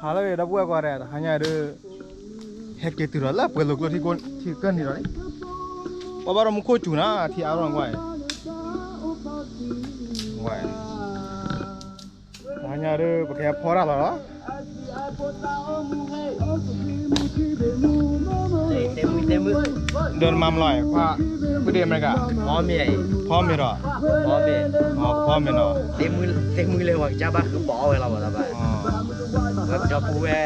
ဟါလၢအဂ့ၤ ဒီပုၢ်ဝဲၢ်ကိးဂၤဒဲး, တဟါညါဒုး ဟဲက့ၤတုၤဒီးလၢပှဲၤလိာ်ကျိထံကၢၢ်နံၤဒီးလံ, ပှၤဘၣ်ဒီးမူခိၣ်စူၤနၤ ထံအါထီၣ်ကွၢ်အံၤ, တဟါညါဒုး ပကဟဲဖီတၢ်လီၤလီၤ. ဒီးနမၤမလီၤ, ဖါ, ပဒ့အမဲရကၤ, ဖီမ့ၤဒီး, ဖီမ့ၤနီၤ, သ့ၣ်မုၢ်လၢပှၤကစၢ်ဘၣ်ဃုပီအီၣ်ဝဲလီၤမး, ပှၤကညီဖိဝဲ,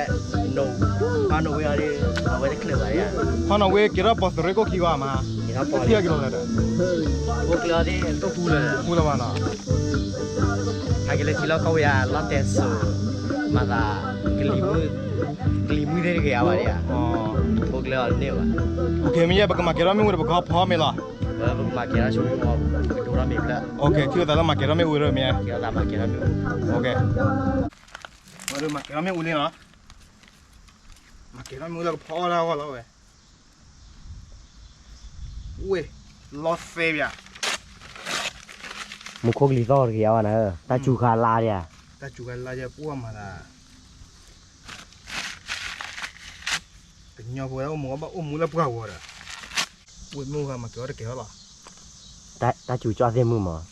ဖါနိၣ်ဝ့အီၤဒ်, အဝဲတချုးဘၣ်, ဖါနိၣ်ဝ့က့ၤထီၣ်ပီၣ်သုးရ့ၣ်ကိၣ်ခံဂီၢ်မး, က့ၤထီၣ်ပီၣ်သုးရ့ၣ်ကိၣ်လၢၤဒီး, ဖိကျဲအီၤသ့ၣ်တပူလၢၤ, ပူလၢၤဘၣ်နီၤ, ဟဲက့ၤလၢထံလီၢ်ကီၢ်ဝဲယၤ လီၤတဲာ်စိၤ, မၤသး, ကလံၤမုၢ်, ကလံၤမုၢ်သ့ၣ်တဂ့ၤအါဘၣ်ဒံးဧါ, ဖိကျဲအီၤတန့ၢ်ဘၣ်, မ့ၢ်ယဲ ပကမၤကဲထီၣ်မ့ၣ်အူဒီး ပကဖီမ့ၤလီၤ. ပကမၤကဲထီၣ်ဆိမ့ၣ်အူ, ပကဒိထီၣ်မ့ၤဖျၢၣ်, ထံၣ်ဝဲသးလၢမၤကဲထီၣ်မ့ၣ်အူဒီးမ့ၢ်, ကဲထီၣ်သးမၤကဲထီၣ်မ့ၣ်အူ, မၤကဲထီၣ်မ့ၣ်အူလံနီၤ, မၤကဲထီၣ်မ့ၣ်အူလၢကဖီအီၣ်တၢ်အဂီၢ်လီၤဝဲ, ဝ့ၢ်, လီၤသဲဘၣ်, မူခိၣ်ကလံၤသီၣ်တဂ့ၤအါဘၣ်နၤဧၢ, တၢ်စူၤခါလါဒံးဧါ, တၢ်စူၤခါလါယဲပှၢ်မၤသး ကညီဖိအိၣ်မူဘၣ် အိၣ်မူလၢပှၢ်ဂီၤဒီး, ဝ့ၢ်မ့ၣ်အူဂၤမၤကဲထီၣ်တကဲထီၣ်လီၤ, တၢ်စူၤကၠီၣ်သ့ၣ်မုၢ်မး,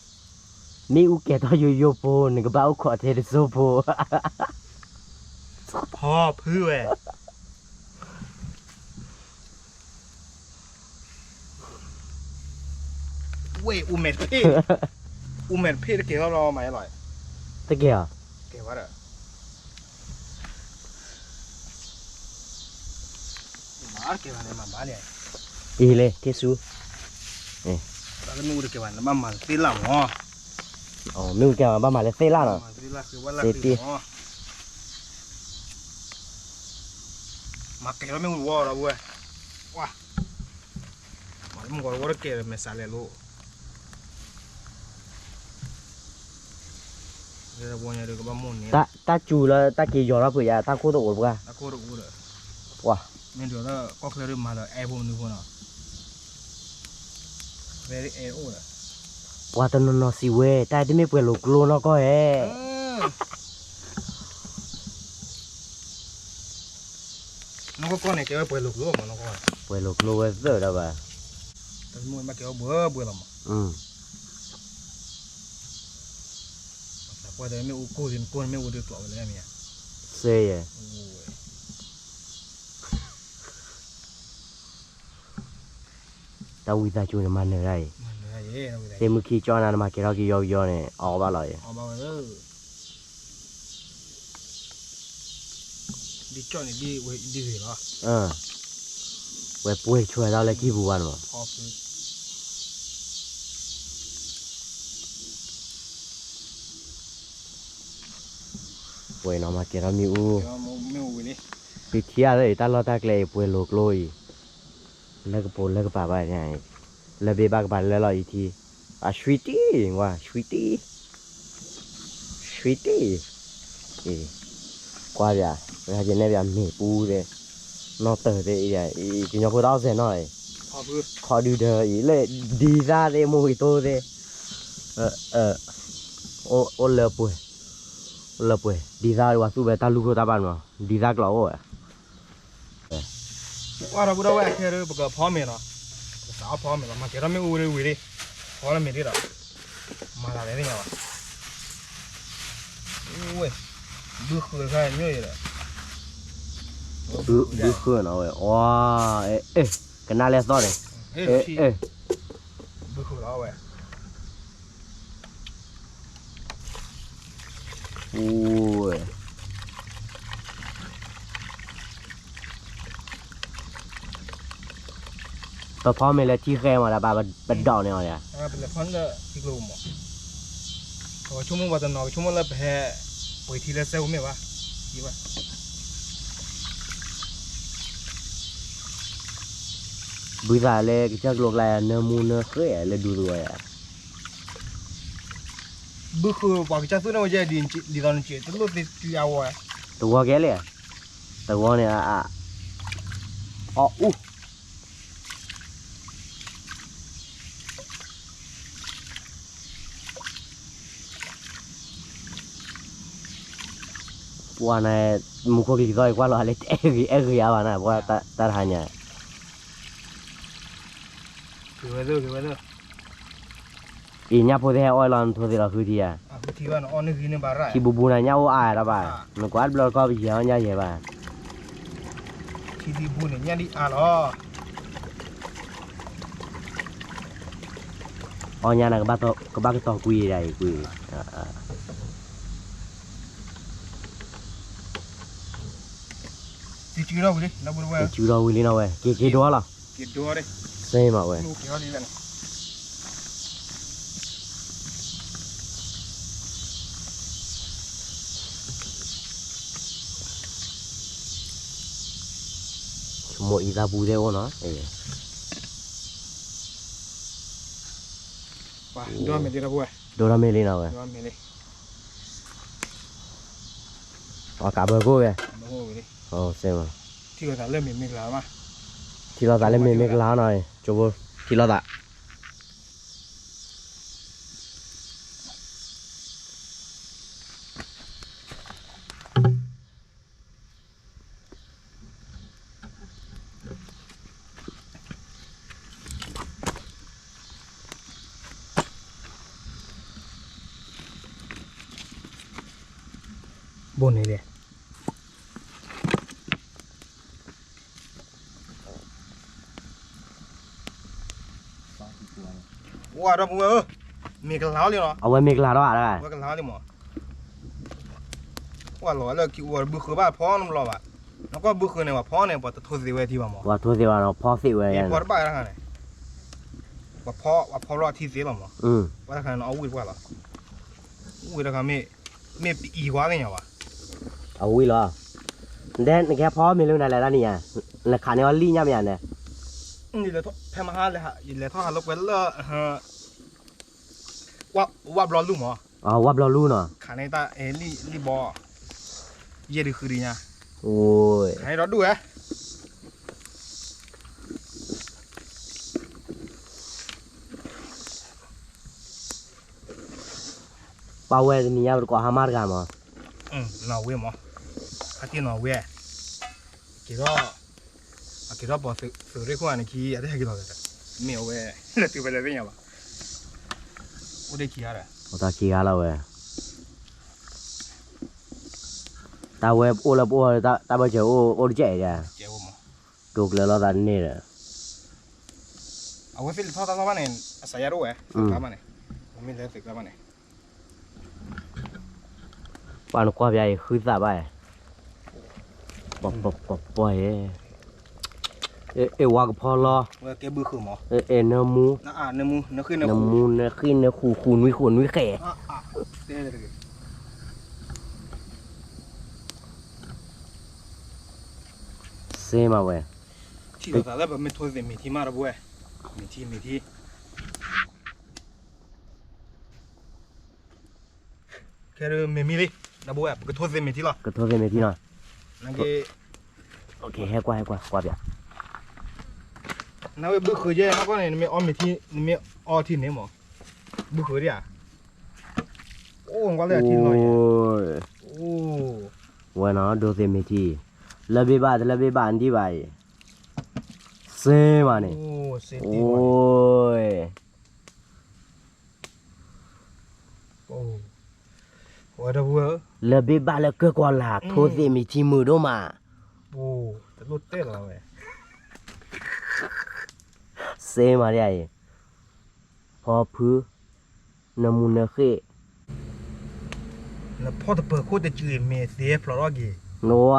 မ့ၣ်အူကဲထီၣ်ယိယိဖိ နကဘၣ်အိၣ်ခိးထဲတစိၢ်ဖိ, ဟီဖုဝဲ ဝ့ၢ် အူမဲာ်တဖ့ၣ်, အူမဲာ်တဖ့ၣ်တကဲထီၣ်လီၤမးလီၤ, တကဲဧါ, ကဲဝဲဒီး, မၤတကဲဘၣ်န့ၣ် မၤဘၣ်န့ၣ်, အံၤလဲၤထံၣ်ဆူ, တၢ်လၢမ့ၣ်အူတကဲဘၣ်န့ၣ် ဘၣ်မၤလၢသ့ၣ်လၣ်မး, မ့ၣ်အူတကဲဘၣ် ဘၣ်မၤလၢသ့ၣ်လၣ်နီၤ, သ့ၣ်တ့ မၤကဲထီၣ်မ့ၣ်အူတဝီဒီးဝဲ, ဝါ, မၤလၢမုၢ်ဂီၤတဝီတကဲဒီး မဲာ်ဆှးလဲၤလိၤ, တၢ်စူၤလၢတၢ်က့ၤယီၤထီၣ်ဖုးယါ တၢ်ခိၣ်တအိၣ်တပှၢ်, ပှၢ်, မ့ၢ်ဒီးလၢကီၢ်ချၢဒုးမၤဒီးအဲၣ်ဖိမနုၤဖိနီၤ, ပှၤတနီၤနီၤစံးဝဲ တၢ်တမ့ၢ်ပှဲၤလိာ်ကျိနီၢ်ကီၢ်ဧဲ နီၢ်ကီၢ်န့ၣ် ကဲဝဲပှဲၤလိာ်ကျိမး, ပှဲၤလိာ်ကျိဝဲသၢဒီးဘၣ်, တၢ်မ့ၢ်ဘၣ်ကဲဝဲဘှဲဘှဲလီၤမး, ပှၤတမ့ၢ်အူကိၢ်လံ နကိၢ်နမ့ၢ်အူဒုးကျိးဝဲလၢမ့ၢ်ဧါ, စ့ယဲ တၢ်ဝံသးစူၤန့ၣ် မၤနၢၤတၢ်အံၤ, သ့ၣ်မုၢ်ခံကၠီနၤ နမၤကဲထီၣ်က့ၤယီကယီန့ၣ် အီၣ်ဘၣ်လီၤအံၤ, ဒ်ကၠီန့ၣ်ဒ်ဝဲဒ်ဂ့ၤလီၤ, ဝဲပှဲၤဆွဲၤထီၣ်လၢကံၢ်ပူၤဘၣ်န့ၣ်မး, ပှဲၤနီၤ မၤကဲထီၣ်မ့ၣ်အူ, သုထံၣ်အါလၢအံၤ တၢ်လီၢ်တၢ်ကျဲအံၤ ပှဲၤလိာ်ကျိအံၤ, လၢကပိာ်လၢကပၤဘၣ်ညါအံၤ, လၢဘ့ၣ်ဘၣ်ကပၤလၢလီၤအံၤထံ, အ sweetie ကွၢ် sweetie, sweetie, ကွၢ်ပၠး, ဝဲဟဲက့ၤနဲၣ်ပၠးမ့ၢ်ပူၤသ့ၣ်, နီၢ်တၢၤသ့ၣ်အံၤ, ကညီဖိတၢ်အီၣ်စဲၤနီၢ်အံၤ, ခီဒုဒီးအံၤ လၢဒံသၣ်သ့ၣ် မိၢ်ဝံၤတိသ့ၣ်, အိၣ်လၢပှဲၤ, အိၣ်လၢပှဲၤ ဒံသၣ်ဝဲသူၣ်ဝဲတၢ်လူၢ်ခိၣ်တၢ်ဘၣ်နီၤ ဒံသၣ်ကျိးအိၣ်ဝဲ ကွၢ်ဒီပုၢ်ဒီဝဲၢ်ခဲဒီး ပကဖီမ့ၤနီၤ, ပကစးအီၣ်ဖီမ့ၤလီၤ, မၤကဲထီၣ်မ့ၣ်အူဝံၤဒီး, ဖီလၢမ့ၤဒ်ဒီး, မၤသးလဲၣ်သ့ၣ်ညါဘၣ်, ဝဲ, ဘုဃုခါညိဒီး, ဘုဃုနီၤဝဲ, ဝါ, အဲ, ကနၣ်လဲၣ်သီၣ်န့ၣ်, အဲ, ဘုဃုလီၤဝဲ ပဖီမ့ၤလၢထံဃဲမး ဒီးပဒိးန့ၢ်အီၤယါ, ပဆိကမိၣ်ပှၤတနီၤ ကဆိကမိၣ်လၢပဟဲ ပှ့ၤထံလၢစဲအိၣ်မ့ၢ်ဘၣ်, ဘုသးလၢကစၢ်ကျိၤကျါ နၢမူနၢဃဲလၢဒူသဝီယါ ဘုဃုပှၤကစၢ်သူၣ်န့ၣ်ဝဲယဲ ဒ်သိးနစံး တလိၣ်သ့တုၤအဝဲ, တဝီကဲလဲၣ်, တဝီန့ၣ်, အအူ, အ ပှၤန့ၣ် မူခိၣ်ကလံၤသီၣ်အံၤကွၢ်လီၤလၢတအဲၣ်ဂ့ၤအဲၣ်ဂ့ၤအါဘၣ်နၤ ပှၤတၢ်တဟါညါ အံၤညၣ်ဖိသ့ၣ်ဟဲအီၣ်လီၤ နထိသ့လီၤဃုထံဧါ, ထံဘူးဘူးနၤညၣ်အိၣ်အါတၢ်ဘၣ်, နကွၢ်တဘျီတခီပယဲၤအီၣ်ညၣ်ယဲၤဘၣ်, ထံဘူးန့ၣ်ညၣ်ဒ်အါလီၤ, အီၣ်ညၣ်နၤ ကဘၣ်ကတီၤကွံာ်ဒၣ်အံၤကွံာ်, စုထီၣ်ဝံၤလံနီၤဝဲ, က့ၤက့ၤဒိလီၤ, စ့မးဝဲ ဆိမိၣ်အံသၣ်ပူသ့ၣ်အိၣ်နီၤ, ဒိထီၣ်မ့ၢ်လံနီၤဝဲ, အကးဘၢကိၣ်ဝဲ, စ့မး, ထံၣ်လိာ်သးလၢမ့ၢ်မ့ၢ်ကလၤနီၤ, ထံၣ်လိာ်သး ဘိန့ၣ်လဲၣ် ဝါဒီပုၢ်ဝဲၢ်ဧၢ, မ့ၢ်ကလၤလံနီၤ, အဝဲမ့ၢ်ကလၤဒီးဧါ, ဝဲကလၤလံမး, ဝဲလီၤလၢခံအူအီၤဘုဃုာ်ဘၣ်ဖီနဘျီဘၣ်, နကွၢ်ဘုဃုာ်န့ၣ် ပှၤဖီန့ၣ် ပှၤတထိသ့ဝဲထံဘၣ်မး, ပှၤထိသ့ဝဲဒီးဖီသ့ဝဲ, ဖီတဘၣ်တခါန့ၣ်, ပှၤဖီ ပှၤဖီဘျီထံသ့လီၤမး, ပှၤတခါန့ၣ် အဝံၣ်တပှၢ်လီၤ, ဝံၣ်တခါမ့ၢ် မ့ၢ်ပအံၤကွၢ်သ့ၣ်ညါဘၣ်, အဝံၣ်လီၤ, ဒဲနကဟဲဖီမ့ၢ်လၢနၤလဲၤဒၣ်န့ၣ်ဧါ, နခးန့ၢ်အီၤလံၣ်ညါမ့ၢ်ဧါန့ၣ်, ဖဲမဟါ ယလဲၤထီၣ်ဟးလိာ်ကွဲလၢ ဝၣ်ဘျီလူမး, ဝၣ်ဘျီလူနီၤ, ခးန့ၢ်တၢ်လံၣ်ဘီ, ယဲၢ်ဒုဃုဒုညါ, ခးန့ၢ်ဒီဒူၣ်ဝဲ ပှၤဝဲတနံၤညါပတကိးဟါမၢ်တဂၤမး, နီၢ်ဝ့မး, ဟဲက့ၤနီၢ်ဝ့, က့ၤထီၣ်, အက့ၤထီၣ်ပှၤသုးရ့ၣ်ခိၣ်အနခံ အတဟဲက့ၤလီၤ, မ့ၢ်အဝဲ လၢတုၤဖဲလဲၣ်သ့ၣ်ညါဘၣ်, အိၣ်တ့ၢ်ခံဂၤဒီး, အိၣ်တ့ၢ်ခံဂၤလီၤဝဲ, တၢ်ဝဲအိၣ်လၢပအိၣ် တၢ်ဘၢၣ်စၢၤအိၣ်တကဲးအံၤဒီး, ဒိကျၢၤလိာ်သးတန့ၢ်ဒီး အဝဲသ့ၣ်လဲၤထီၣ်တၢ်လီၢ်ဘၣ်န့ၣ် အစးယါတအိၣ်ဝဲ, သုးကျါဘၣ်န့ၣ်, မ့ၢ်လဲၤသုးကျါဘၣ်န့ၣ်, ပှၤနကွၢ်ပယါအံၤ ဃုသးဘၣ်, ပီၢ်ပီၢ်ပီၢ်ပီၢ်ယဲ, အဲၣ်ဝါကဖီလီၤ, အဲၣ်နမူ, နမူ နဃ့နဃူ ဃူနွံဃူနွံဃဲ စ့မးဝဲ, ထံၣ်လိာ်သးလၢပမ့ၢ်ထိသ့ၣ်မ့ၢ်ထံမးတဘိဝဲ, မ့ၢ်ထံမ့ၢ်ထံ, ခဲမ့ၢ်မံလံ, ပကထိသ့ၣ်မ့ၢ်ထံလီၤ, ကထိသ့ၣ်မ့ၢ်ထံလီၤ, ဟဲကွၢ် ဟဲကွၢ် ကွၢ်ပျး, နဝဲဘုဃုာ်ယဲ ဟီၣ်ကီၢ်န့ၣ် နမ့ၢ်အီမ့ၢ်ထံ နမ့ၢ်အီထံန့ၣ်မး, ဘုဃုာ်ဒံးဧါ, အိၣ်ကွၢ်လၢအထံလီၤ, ဝဲနီၤ ဒိသ့ၣ်မ့ၢ်ထံ, လၢဘ့ၣ်ဘၣ်တလၢဘ့ၣ်ဘၣ် နဒံးဘၣ်အံၤ, စ့မးန့ၣ်, အိၣ် လၢဘ့ၣ်ဘၣ်လၢကၢၢ်ကွီၤလာ် ထိသ့ၣ်မ့ၢ်ထံမုာ်ဒိၣ်မး, စ့မးဒ်အံၤ, ဖီဖု, နမူနဃ့ၢ်, နဖီတပၢၤခိၣ်တစုမ့ၢ်သ့ဖျိးထီၣ်က့ၤ,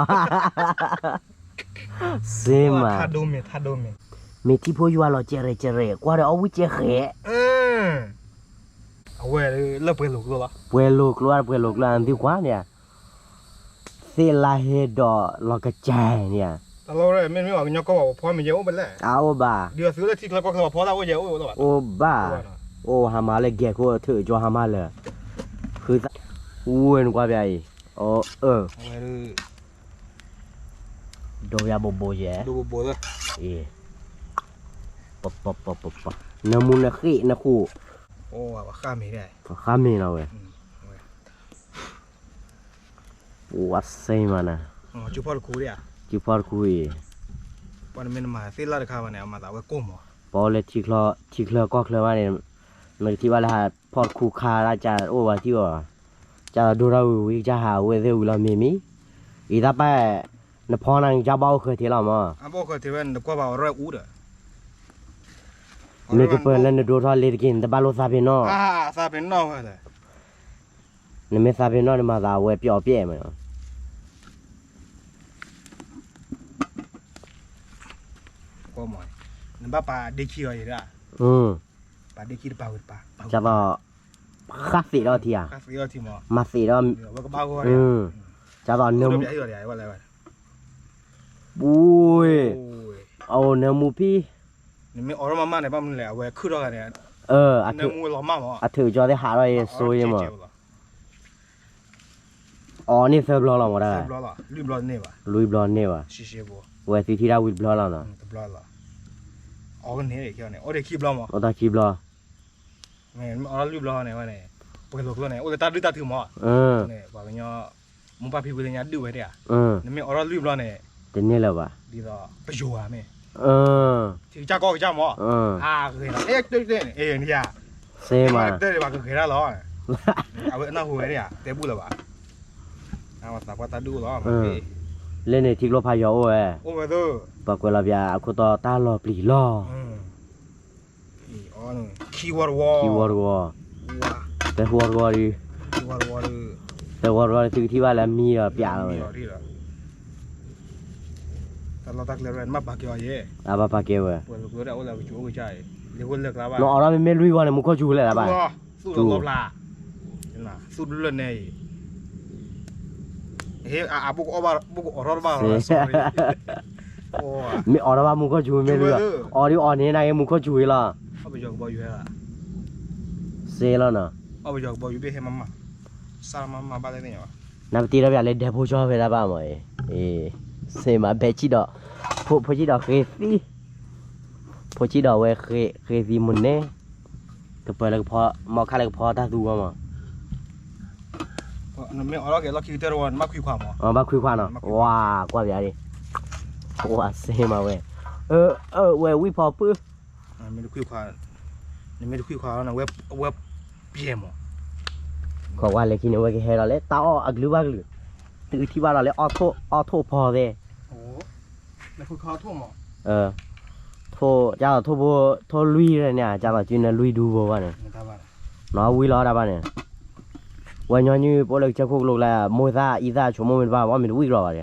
စ့မး, မ့ၢ်ထံဖိယွၤလီၤ ကဲရဲၣ်ကဲရဲၣ် ကွၢ်ဒီးအီၣ်ဝံၣ်ကဲဃဲး အဝဲလၢပှဲၤလိာ်ကျိလီၤ, ပှဲၤလိာ်ကျိ ပှဲၤလိာ်ကျိ နသုကွၢ်န့ၣ်, သ့ၣ်လါဟ့ဒီးလီၤကစၢ်န့ၣ်, တၢ်လီၢ်မ့ၢ်မ့ၢ်ပှၤကညီကီၢ်ပှၤဖီမ့ၢ်ယဲအိၣ်ဖဲလဲၣ်, အအိၣ်ဘၣ်, ဒ်သိးလၢထံချၢကီၢ်ချၢပှၤဖီတၢ်အိၣ်ယဲအိၣ်, အိၣ်ဘၣ်, အိၣ်ဟါမၢ်လၢကဲခိၣ်ထုးကၠီဟါမၢ်လၢ, ဃုသး, ဝဲနကွၢ်ပျးအံၤ, အၢ ဒိယၤဘိးဘိးယဲ, နမူနဃ့ၢ်နဃူ, ဃၣ်မ့ၢ်လီၤဝဲ, ဃၣ်မ့ၢ်လီၤဝဲ, ပှၤစ့မးနၤ, စုဖီၣ်တခူအံၤ, ပှၤနမ့ၢ်နမၤသ့ၣ်လၢ်တခါဘၣ်န့ၣ် အမၤသးဝဲကိၢ်မး, ပှၤအိၣ်လၢထံချၢကီၢ်ချၢဘၣ်န့ၣ်, နကထံၣ်ဘၣ်လၢဟးဖီၣ်တခူခါဒၣ်ကအိၣ်ဘၣ်ထံၣ်အီၤ, ကဒိၣ်ထီၣ်ဝံၤဝံၤကဟးဝဲသ့ၣ်ဝံၤလီၤမ့ၢ်မံ, အံၤတၢ်ပာ်, နဖီနၤကဘၣ်အိၣ်ဃၢၤထံးလီၤမး, မ့ၢ်ကပၢၤလၢနဒိၣ်ထီၣ်လ့ၤတက့ၢ် နတဘၣ်လိၣ်သးပ့ၤနီၣ်, နမ့ၢ်သးပ့ၤနီၣ်နမၤသးဝဲပျီပျဲမး, နဘၣ်ပာ်ဒ့ခံအီၤ, ဒ်သိး, ဃၣ်သ့းထီၣ်ထံဧါ, မၤသ့းထီၣ်, ဒ်သိး, ပူၤ, အအိၣ်နၢမူဖံ, နမ့ၢ်အိးထီၣ်မးမးန့ၣ် ဘၣ်မနုၤလဲၣ် အဝဲခုၣ်ထီၣ်ဂၤန့ၣ်, အ, အထုးကၠီသ့ၣ်ဟးထီၣ်ယဲစိယဲမး, အီၤန့ၢ်သၢဘျီလီၤမးတၢ်, လွံၢ်ဘျီန့ၢ်ဘၣ်, ဝဲသုထံၣ်တၢ်ဝံၤတဘျီလီၤနီၤ, အိၣ်တၢ်ခံဘျီ, မ့ၢ်အိးထီၣ်လွံၢ်ဘျီန့ၣ်, ပှဲၤလိာ်ကျိန့ၣ် အိၣ်လၢတၢ်ဒုၣ်တၢ်ထုမး, ပှၤကညီ, မိၢ်ပၢ်ဖံဖုလၢညါဒုၣ်ဝဲဒၣ်ဧါ, နမ့ၢ်အိးထီၣ်လွံၢ်ဘျီန့ၣ်, တန့ၢ်လၢၤဘၣ်, ဒ်သိးပယိၤဧါမ့ၢ်, ထံကစၢ်ကီၢ်ကစၢ်မး, အဂ့ၤလီၤ, စ့မး, တၢ်ဒ်ဘၣ်ကဂဲၤတၢ်လီၤ, အဝဲအနၢ်ဟူဝဲဒၣ်ဧါ တဲဘူၣ်လၢၤဘၣ်, သးပှၢ်တၢ်ဒုၣ်အိၣ်လီၤ, လၢန့ၣ်ထံကျိဖးယီၤအိၣ်ဝဲ, ပှၤကွဲးလီၤပၠးအခိၣ်တီတၢ်လီၤပျံၤလီၤ ခံဝီတဝီ, ခံဝီတဝီ, သၢဝီတဝီဒီး, သၢဝီတဝီဒီး သုကထံၣ်ဘၣ်လၢအမံဒီးပၠးလီၤ, အဘၣ်ပာ်ကဲဝဲ, နအိးထီၣ်မ့မ့ၢ်လွံၢ်ဝီန့ၣ် မူခိၣ်စူၤလဲၣ်တဘၣ်, သူၣ်တဘျီန့ၣ်အံၤ, မ့ၢ်အိးထီၣ်ဘၣ်မူခိၣ်စူၤမ့ၢ်လွံၢ်, အီၤဒ်အီၤန့ၣ် နက့မူခိၣ်စူၤအံၤလီၤ, စ့လီၤနီၤ, နပတ့ထီၣ်ပၠးလၢဒဲဖိကၠီဖဲတၢ်ဘၣ်မးအံၤ, စ့မးဘဲဆံၣ်ဒီး, ဖိဆံၣ်ဒီးဃ့သံ, ဖိဆံၣ်ဒီးဝဲဃ့သံမုၢ်နဲ, ကပၢၤလၢကဖီ, မီခါလၢကဖီတၢ်သူဝဲမး, ဘၣ်ခွံခွါနီၤ, ဝါ, ကွၢ်ပၠးဒ်, ဝါစ့မးဝဲ, အဝဲဝံၣ်ဖီပုၢ်, နမ့ၢ်တခွံခွါ, နမ့ၢ်တခွံခွါလီၤန့ၣ် ဝဲပျဲမး, ခိးကွၢ်လၢခံန့ၣ် ဝဲကဟဲဒီးလၢတၢ်အီၣ်အကလုာ်ဘၣ်ကလုာ်, သုကထံၣ်ဘၣ်ဒီးလၢအီၣ်ထိၣ်ဖီသဲ ထိၣ်, ကၢ်သိးထိၣ်ဖိ, ထိၣ်လွံၢ်န့ၣ် ကၢ်သိးကနၢလွံၢ်ဒူဘိဘၣ်န့ၣ်, နီၢ်ဝံၤလီၤတၢ်ဘၣ်န့ၣ်, ဝဲညီနုၢ်ပအိၣ်လၢကစၢၢ်ခိၣ်ကလိကျါ မိၢ်သၣ်အံသၣ်ဆိကမိၣ်မ့ၢ်တဘၣ် အီၣ်မ့ၢ်တဝံၣ်ကျီဘၣ်ဒ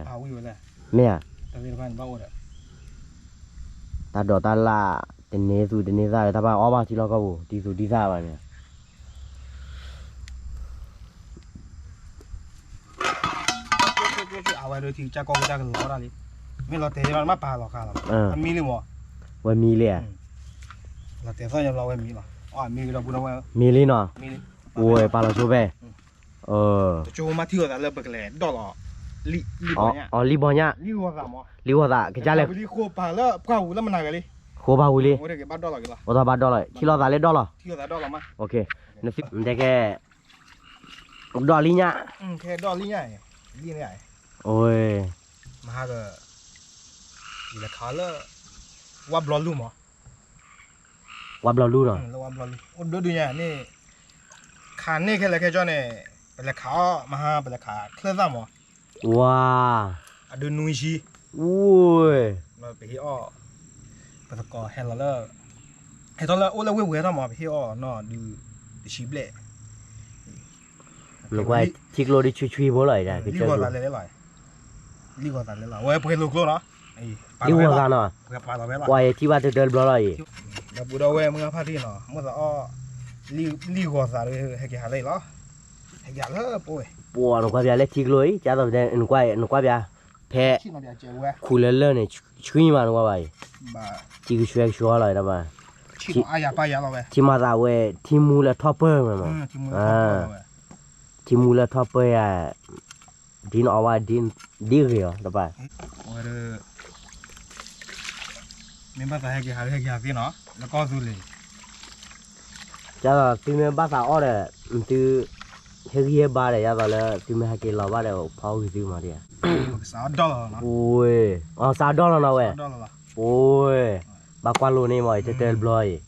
်, မ့ၢ်ဧါ, တၢ်ဒိးတၢ်လၣ်, တန့ၢ်သူၣ်တန့ၢ်သၣ် တၢ်ဘၣ်အီၣ်ဘၣ်ထံလီၢ်ကီၢ်ပူၤ တံၤသူၣ်တံၤသၣ်ဘၣ်န့ၣ် အဝဲဒၣ်ထံကစၢ်ကီၢ်ကစၢ်ကလီၤတၢ်လံ, မ့ၢ်လီၤတဲာ်လီၤ နဘၣ်ပာ်လီၤဃာ်လီၤ, အမံလံမး, ဝဲမံလံဧါ, လီၤတဲာ်သီၣ်ညါလီၤဝဲမံလီၤ, မံလံနီၤ, ဝဲပာ်လီၤဆိဖဲ, တကၠိမးထံၣ်အီၤသးလၢပကလဲၤဒီၣ်လီၤ, အလံၣ်ဘီညၣ်, လံၣ်ဘီသး, ဃိပာ်ဝံၤလံ, အိၣ်ဒီးဘၣ်ဒီၣ်လီၤ, ထံၣ်လီၤသးလၢဒီၣ်လီၤ, နတဲခဲ ဒီၣ်လံၣ်ညၣ်, မဟါက ယလဲၤခးလၢ ဝါဘျီလူမး, ဝါဘျီလူနီၤ, အိၣ်ဒိၣ်ဒိၣ်ညါန့ၣ်, ခးန့ၢ်ခဲလၢာ်ခဲဆ့န့ၣ်, ပလဲၤခးအီၣ်မဟါ ပလဲၤခးချၢၣ်သၣ်မး, ဝါ, အဒုနွံဆံ, ပဟ့ၣ်အီၣ်, ပသကိးဟဲလီၤလၢ, ဟဲထီၣ်လၢအိၣ်လၢဝ့ၢ်ပူၤဟဲထီၣ်မး ပဟ့ၣ်အီၣ်နီၢ်ဒု, တဆံဘျဲၣ် ထံကျိဒ်ဆှံဆှံဖိလီၤ, လံၣ်ဂီၤသးလဲၤလဲၣ်လီၤ, လံၣ်ဂီၤသးလဲၤလီၤ ဝဲပှဲၤလိာ်ကျိနီၤ, လံၣ်ဂီၤသးနီၤ, ပှၤယထံၣ်ဘၣ်တတၢတဘျီလီၤအံၤ, ဒီပုၢ်ဒီဝဲၢ်မုၢ်ဂၢ်ဖါတံၢ်နီၤ မိၣ်သးအီၣ်, လံၣ်ဂီၤသးဒီးဟဲက့ၤဟးလၢအံၤလီၤ, ဟဲက့ၤလၢပဝဲ, ပှၤနကွၢ်ပၠးလၢထံကျိအံၤ ကၢ်သိးပတဲ နကွၢ်ပၠး, ဖဲ, ခူလၢလၢၢ်န့ၣ်, ဆှံမးနကွၢ်ဘၣ်အံၤ, ထံကဆှဲကဆှီလီၤတၢ်ဘၣ်, ထံမၤသးဝဲထံမူလၢထီၣ်ပၢၢ်မး, ထံမူလၢထီၣ်ပၢၢ်ယၤ, ဒ်နအီၣ်ဝဲ, ဒ်ဂ့ၤအီၤတၢ်ဘၣ်, မ့ၢ်ဘၣ်သးဟဲက့ၤဟးလၢဟဲက့ၤဟးသ့နီၤ လၢကီၢ်သူလ့ၤ, ကၢ်သိးသုမ့ၢ်ဘၣ်သးအီၣ်ဒီး, သု, ဟဲဂံၢ်ဟဲဘါဒီး ယသးလၢသုမ့ၢ်ဟဲက့ၤလီၤဘၣ်ဒီး ဖီဂံၢ်သုမးဒ်ဧါ. ဝ့ၢ်, အီ စးဒီလီၤနီၤဝဲ. ဝ့ၢ်, ဘၣ်ကွၢ်လိန့ၣ်မး ယတဲတၢ်တဘျီအံၤ,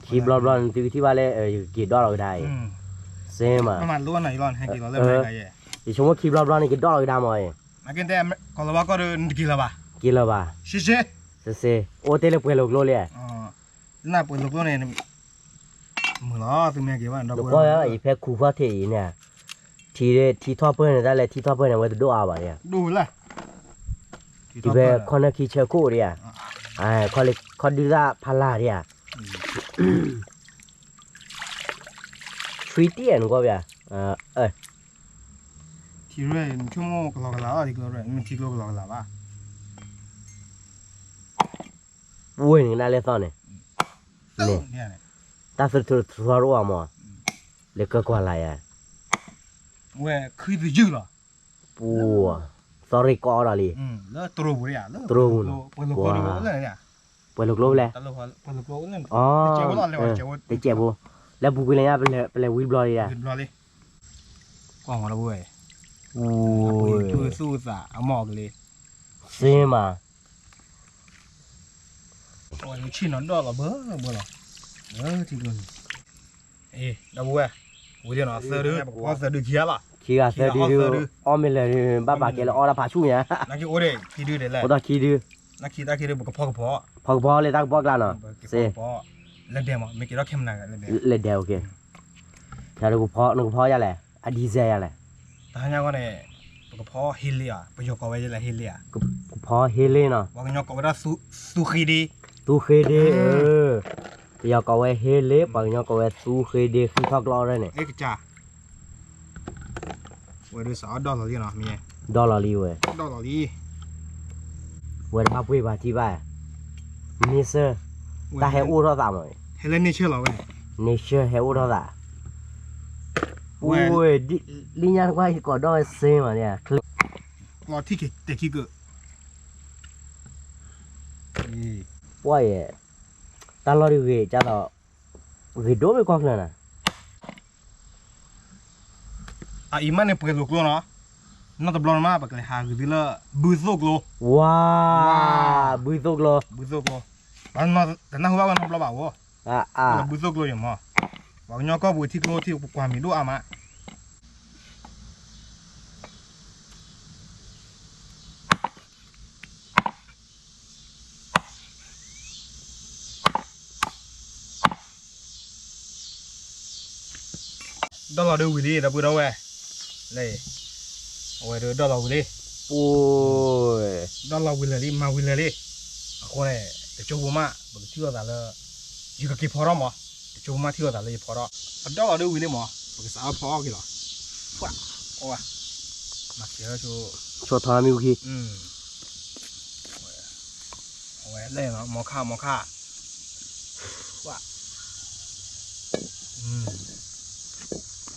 ခံဘျီဘျီန့ၣ် သုကထံၣ်ဘၣ်လၢ ယက့ၤဒီလီၤကဒါအံၤ, စ့မး, ယဆိကမိၣ်ခံဘျီဘျီန့ၣ် က့ၤဒီလီၤကဒါမးအံၤ, က့ၤလီၤဘၣ်, စ့စ့, အိᣃတဲလၢပှဲၤလိာ်ကျိလံ နပှဲၤလိာ်ကျိန့ၣ်, မုာ်လီၤ, သုမ့ၢ်က့ၤဘၣ်ဒီး ယဖဲခူၣ်ခီၣ်ထံးအံၤန့ၣ်, ထံ, ထံထီၣ်ပၢၢ်န့ၣ် တၢ်လဲၤထံထီၣ်ပၢၢ်န့ၣ် အဝဲတဒိၣ်အါဘၣ်ဒ်ဧါ, ဒ်ဖဲခီၣ်နၢၣ်ခံဆၢခိၣ်ဒ်ဧါ, ခီၣ်ဒုၣ်သၣ်ဖးလၢ်ဒ်ဧါ, ထံတံၢ်နကွၢ်ဘၣ်, ထံရူၢ် နဆိကမိၣ်ကလီကလးလီၤ, ထံကျိကလီကလးဘၣ် ပူဝဲန့ၣ် ကနၣ်လဲၣ်သီၣ်န့ၣ်, န့ၣ်, တၢ်သထူသထူတအိၣ်အါမး, လဲၤကကွၢ်လၢ်ယၤ, ဝဲခုသယုၢ်လီၤ, ပူ, သီၣ်ရ့ၣ်ကီးဒီးလံ, တရူးပူၤ, ပှဲၤလိာ်ကျိလဲၣ်, ပှဲၤလိာ်ကျိလဲၣ်, တကဲးဖိ, လၢပူၤကွံာ်လၢညါ ပလဲၤဝံတဘျီလံ, ကွၢ်မးဒီပုၢ်ဝဲၢ်, ပှဲၤသူၣ်သးအမီၢ်ကလံ, စ့မး ဆ့ၣ်နီၤဒီၣ်လီၤဘၢဘၢလီၤ, ထံကျိန့ၣ်, ဒီပုၢ်ဝဲၢ်, ဝံၤလံနီၤ သၢဒု, ပကဖီသၢဒုခံဂၤလီၤ, ခံဂၤသၢဒုဒု, အီၣ်မ့ၢ်လၢာ်ဒု, ဘၣ်ပာ်ကဲလၢအီၣ်တၢ်ဖးဆူၣ်ညါ, အိၣ်ဒီးခံဒု, ပကဖီကဖီ, ဖီကဖီလၢတၢ်ကပီၣ်ကျါနီၤ, လဲၤဒဲးမး, မ့ၢ်ကဲထီၣ်ခဲမနၤ, လဲၤဒဲး, နကဖီယၤလဲၣ်, အ design ယၤလဲၣ်, တဟါညါဂီၢ်န့ၣ်, ပကဖီဟ့လ့ဧါ, ပယီၤကိးဝဲလၢဟ့လ့ဧါ, ကဖီဟ့လ့နီၤ, ပှၤကညီကိးဝဲဒၣ်, သူဃ့ဒ့, ပယီၤကိးဝဲဟ့လ့, ပှၤကညီကိးဝဲသူဃ့ဒ့ ဃံထီၣ်ကျီၢ်န့ၣ်, ဝဲဒုးစးအီၣ်ဒီလီၤလံနီၤ, ဒီလီၤလံဝဲ, ဒီလီၤလံ, ဝဲတဘၣ်ပှ့ၤပှၤထံၣ်ဘၣ်, န့ဆၢၣ်, တၢ်ဟဲအိၣ်ထီၣ်သးမး, ဟဲလၢန့ဆၢၣ်လီၤဝဲ, န့ဆၢၣ်ဟဲအိၣ်ထီၣ်သး, ဝဲ, လံညါတကွၢ်ဟံးကိးဒီးဝဲစ့မးန့ၣ်, လီၤထံၣ်က့ၤတဲာ်ခံကၢၢ် ပှၢ်ယဲ, တၢ်လီၢ်ဒုးဂ့ၤကၢ်သိး, ဂ့ၤဒိၣ်မ့ၢ်ကွၢ်ချၢနၤ, အအံၤမးန့ၣ်ပှဲၤလိာ်ကျိနီၤ, နီၢ်တဘျီန့ၣ်မး ပကလဲၤဟးဂုာ်သုလၢ ဘုသိၣ်ကျိ, ဝါ, ဘုသိၣ်ကျိ, ဘုသိၣ်ကျိ, တနၢ်ဟူဘၣ်ဝဲနီတဘျီဘၣ်ဧိၤ, ဘုသိၣ်ကျိယမး, ပှၤကညီကီၢ်ပူၤထံကျိထံပကွၢ်မ့ၢ်ဒိၣ်အါမး ဒီလီၤဒုးဝံၤလံ ဒီပုၢ်ဒီဝဲၢ်, လၢ, အဝဲဒုးဒီလီၤဝံၤလံ, အိ, ဒီလီၤဝံၤလၢာ်လံ မၤဝံၤလၢာ်လံ, အဃိန့ၣ် တကၠိဖိမး ပကထံၣ်လိာ်သးလၢ, ယကက့ၤဖီထီၣ်မး, တကၠိဖိမးထံၣ်လိာ်သးလၢယဖီထီၣ်, အဒီလီၤဒုးဝံၤလံမး ပကစးအီၣ်ဖီအီၣ်က့ၤလီၤ, ပှၤ, မၤကဲၤထီၣ်ဆိ, ဆိထီမ့ၢ်ဝံၤခံ အဝဲလဲၣ်နီၤ မီခါ မီခါ, ဝဲ,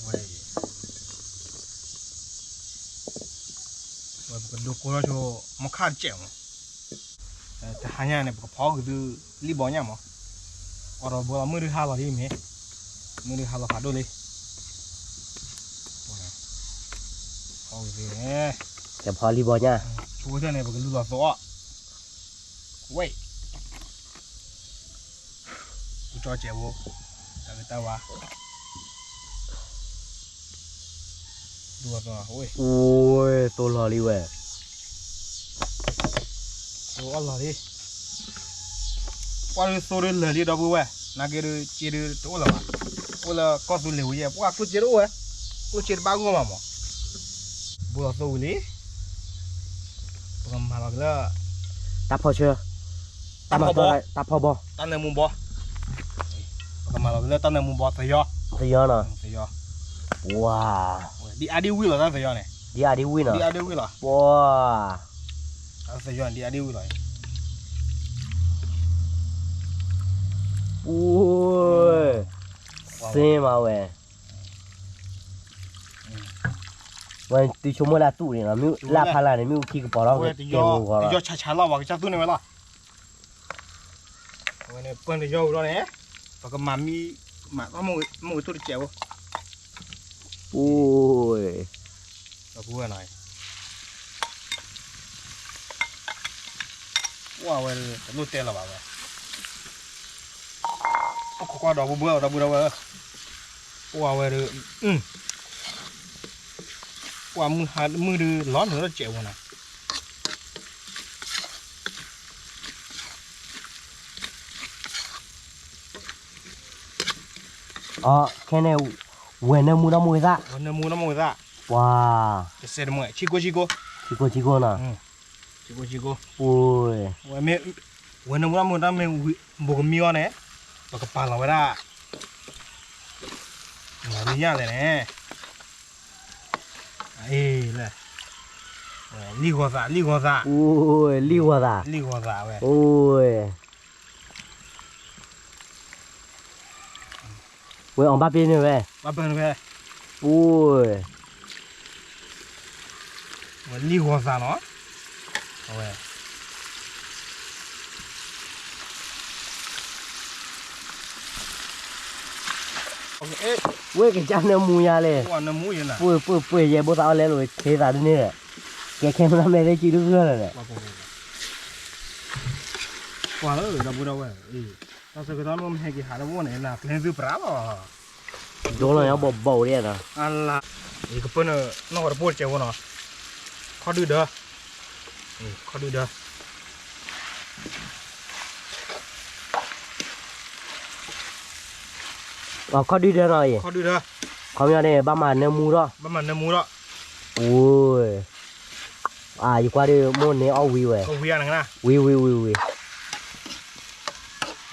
ဝဲ, ဝဲပကဒိကိထီၣ်ဆိ မီခါတစဲးမး, တဟါညါန့ၣ် ပကဖီက့ၤသု လံၣ်ဘီညၣ်မး, အိၣ်ဒီးဘိလီၤ မုၢ်ဒုးဟါလီၤလံမ့ၢ်, မုၢ်ဒုးဟါလီၤဖးဒိၣ်လံ ဖီက့ၤသုန့ၣ်, ကဖီလံၣ်ဘီညၣ်, ဆိကတၢၢ်န့ၣ် ပကလူလီၤသိအီၣ်, ဝဲ, ကကၠီစဲးဖိ, တၢ်ဂ့ၤတၢ်ဝါ, လူလီၤသိ, ဝဲ, သိလီၤလံဝဲ, သိအီၣ်လီၤလံ ပှၢ်ဒုးသိဒုးလၢာ်လံ ဒီပုၢ်ဝဲၢ်, နာ်က့ဒုး စ့ဒုးတအိၣ်လၢၤဘၣ်, အိၣ်လၢကီၢ်သူလ့ၤဝံၤယဲၢ် ပှၢ်ကျိၣ်စ့တအိၣ်ဝဲ, ကျိၣ်စ့တဘၣ်ဂီၢ်မးမး, ဘိလီၤသိဝံၤလံ, ပကမၤလီၤက့ၤလၢ တၢ်ဖီၣ်ဆၢ, တၢ်မၤဘီ, တၢ်ဖီၣ်ဘီ, တၢ်နၢမူဘီ, ပကမၤလီၤက့ၤလၢတၢ်နၢမူဘီ သယီ, သယီနီၤ, သယီ, ဝါ, ဒ်အါဒ်ဝံၤလီၤ တၢ်သယီန့ၣ်, ဒ်အါဒ်ဝံၤနီၤ, ဒ်အါဒ်ဝံၤလီၤ, ပှၤ တၢ်သယီန့ၣ် ဒ်အါဒ်ဝံၤလီၤ, ပှၤ, စ့မးဝဲ, ဝဲသုဆိကမိၣ်လၢအတူၢ်န့ၣ်လီၤ, မ့ၢ်လၢအဖီလာ်န့ၣ် မ့ၣ်အူခံကပီၤထီၣ် ကဲဂီၤဂီၤလီၤ, တယီဆါဆါလီၤ ပှၤကစၢ်သူန့ၢ်ဝဲလီၤ, အဝဲန့ၣ် ပၢၢ်တယီဝံၤဒီးန့ၣ်, ပကမၤမံ, မၤထီၣ်မုၢ်ဂ့ၤတိၢ်တစဲးဖိ, ပ အိၣ်, ပှၤဝဲတလိၣ်တဲလၢၤဘၣ်ဝဲ, အိၣ်ခိးကွၢ်ဒီပုၢ်ဝဲၢ် ဒီပုၢ်ဝဲၢ်, ပှၤဝဲဒီး, ပှၤမုၢ်ဟါမုၢ်ဒုးလီၤနုာ်လီၤစဲးဝဲနီၤ. အခဲန့ၣ်, ဝဲၤနၢမူဒီမါဝၤသၣ်, ဝဲၤနၢမူဒီမါဝၤသၣ်, ပှၤ, ဆံကိ, ဆံကိ, ဆံကိနီၤ, ဆံကိဆံကိ, ဝဲမ့ၢ်, ဝဲၤနၢမူဒီမါဝၤသၣ်မ့ၢ်, ဘိးကမံအီၤန့ၣ်, ပကပာ်လီၤဝဲဒၣ်, မၤဒ်ညၣ်လဲၣ်န့ၣ် လံၣ်ဂီၤသး လံၣ်ဂီၤသး, လံၣ်ဂီၤသး, လံၣ်ဂီၤသးဝဲ, ဝဲအီၤဘၣ်ပ့ၤန့ၣ်ဝဲ, ဘၣ်ပ့ၤန့ၣ်ဝဲ, ဝဲလံၣ်ဂီၤသးနီၤ, အဝဲ ဝဲကစၢ်နၢမူညါလဲၣ်, ပှ့ၤပှ့ၤပှ့ၤယဲၢ်ဘိသးအီၣ်လဲလိာ်ဝဲချ့သးတန့ၢ်, ကဲခဲမနုၤမ့ၢ်သ့ၣ်ကံဒုၣ်ဂၢၢ်လၢၤလဲၣ်, ပှၤလၢဒီပုၢ်ဒီဝဲၢ်, တၢ်ဆၢကတီၢ်မ့ၢ်ဟဲက့ၤဟးလၢဝဲန့ၣ် နၤကျဲသုပြးလီၤ, ဒိလီၤညါဘီၣ်ဘီၣ်ဒဲးနီၤ, အလါ, ယကပၢနၤနီၢ်ဝဲတပိၢ်တစဲးဖိနီၤ, ခီၣ်ဒုၣ်ဒၢ ခီၣ်ဒုၣ်ဒၢ, ခီၣ်ဒုၣ်ဒၢနီၤအံၤ, ခီၣ်ဒုၣ်ဒၢ, ခီပညီန့ၣ် ဘၣ်မၤနၢမူထီၣ်, ဘၣ်မၤနၢမူထီၣ်, အိ, ယကွၢ်ဒုးမိၢ်န့ၢ်အီၣ်ဝံၤဝဲ, ဝံၤဝံၤဝံၤဝံ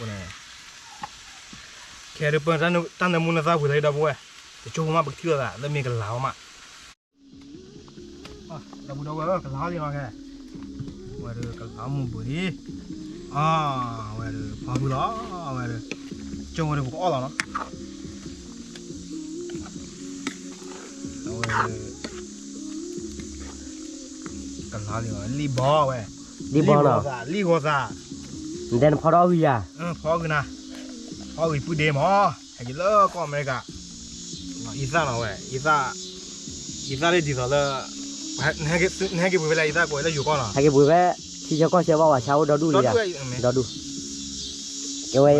ၤ, ခဲဒုးပၢတၢ်နၢမူနသၣ်ဝံၤလၢဒီပုၢ်ဝဲၢ်, တကၠိဖိမးပကထံၣ်လိာ်သး လၢမ့ၢ်ကလၤအီၤမး ဒီပုၢ်ဒီဝဲၢ် ကလၤအီၤလံနီၤခဲ, ဝဲဒုးကလၤအီၤမူဘုးလံ, အဝဲဒုးဖီဘုလီၤ, အဝဲဒုး, ကၠိဝဲဒုးပကအီၣ်လီၤနီၤ, အဝဲဒုး, ကလၤလံ, လံၣ်ဘီဝဲ, လံၣ်ဘီလီၤ, လံၣ်ဂီၤသး, နတဲနဖီထီၣ်အီၣ်ဂံၢ်ယၤ, ဖီအီၣ်ဂံၢ်နၤ, ဖီအီၣ်ဂံၢ်ပုၢ်ဒ့မး, ဟဲက့ၤလၢကီၢ်အမဲရကၤ အံသၣ်နီၤဝဲ, အံသၣ်လၢဒ်သိးလၢ, နဟဲက့ၤပှ့ၤဖဲလဲၣ် အံသၣ်ကိးလၢယိၤကီၢ်နီၤ, ဟဲက့ၤပှ့ၤဖဲ ထံဆၢကီၢ်ဆၢဘၣ်ဝဲ ဆါအိၣ်ဒီဒူၣ်လံ, ဒီဒူၣ်, ကဲဝဲ,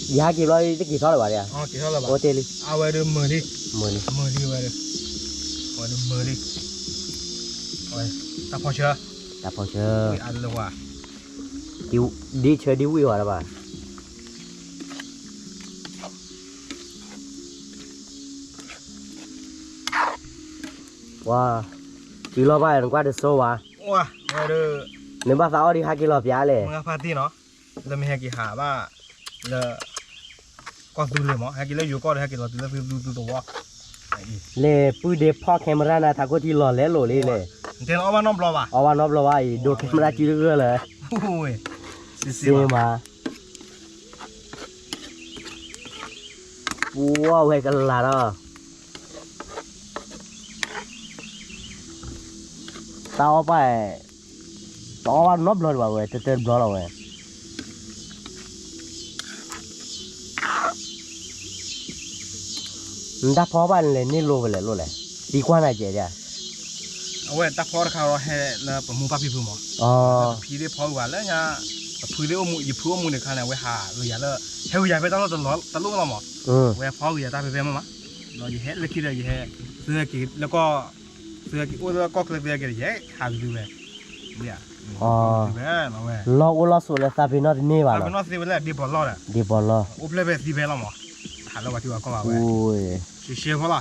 ယဟဲက့ၤဘျီတက့ၤထီၣ်လၢၤဘၣ်, အိၣ်တ့ၢ်လံ, အဝဲဒုးမုာ်လံ, မုာ်လံ, မုာ်လံဝဲဒုး, အဝဲဒုးမုာ်လံ, တၢ်ဖီဆၢ, တၢ်ဖီဆၢ, ဒ်ဆၢဒ်ဝံၣ်ဝဲလၢၤဘၣ် ပှၤ, တုၤလီၤဘၣ်နကွၢ်တစိဝဲ, မ့ၢ်ဘၣ်သးအီၣ်ဒံးဟဲက့ၤလီၤပျါလဲၣ်, လၢမ့ၢ်ဟဲက့ၤဟးဘၣ်, လၢ, ကီၢ်သူလ့ၤမး ဟဲက့ၤလၢယိၤကီၢ်ဒီး ဟဲက့ၤလီၤတုၤလၢသုသူသဝီ, လဲၤပုၢ်ဒ့ဖီၣ် camera နၤ ထးခိၣ်ထံလီၤလဲလိာ်လံလဲၣ်, အီၣ်ဘၣ်နီတဘျီဘၣ်အံၤ ဒိး camera စုတဂၢၢ်လၢ, စ့မး, ပှၤဝဲကလၤလီၤ တၢ်အီၣ်ပၢ်, တအီၣ်ဘၣ်နီတဘျီဒံးဘၣ်ဝဲ တၢတၢတဘျီလီၤဝဲ, နတၢ်ဖီဘၣ်န့ၣ်လဲၣ် န့ၢ်လိဝဲလဲၣ်လိၣ်လဲၣ်, သံကွၢ်နၤကဲးဒၣ်, အဝဲတၢ်ဖီတခါဒီးဟဲလၢပမိၢ်ပၢ်ဖံဖုမး, ပဖံသ့ၣ်ဖီဂုာ်ဘၣ်လၢညါ, ပဖုသ့ၣ်အိၣ်မူ ယဖုအိၣ်မူတခါန့ၣ် အဝဲဟးဂုာ်ယၤလၢ, ဟဲဂုာ်ယၤဖဲတၢ်လီၢ်တလီၢ်လီၤမး, အဝဲဖီဂုာ်ယၤတၢ်ဖဲဖဲမးမး, ဒီးယဟဲလၢခံဒီးယဟဲ, သုဟဲက့ၤလၢကီၢ်, သုဟဲက့ၤအိၣ်လၢကီၢ်ချၢသုဟဲက့ၤဒီး ယဟဲဟးဂုာ်သုဝဲ, လီၢ်အိၣ်လီၢ်ဆိးလၢသးပ့ၤနီၣ်တန့ၢ်ဘၣ်လီၤ, ဒ့ပီၢ်လီၢ်, အိၣ်ဖျဲၣ်ဖဲသံဖဲလီၤမး, ဟးလၢပှၤထံပှၤကီၢ်ဘၣ်ဝဲ, ရှဲရှဲဖီလီၤ,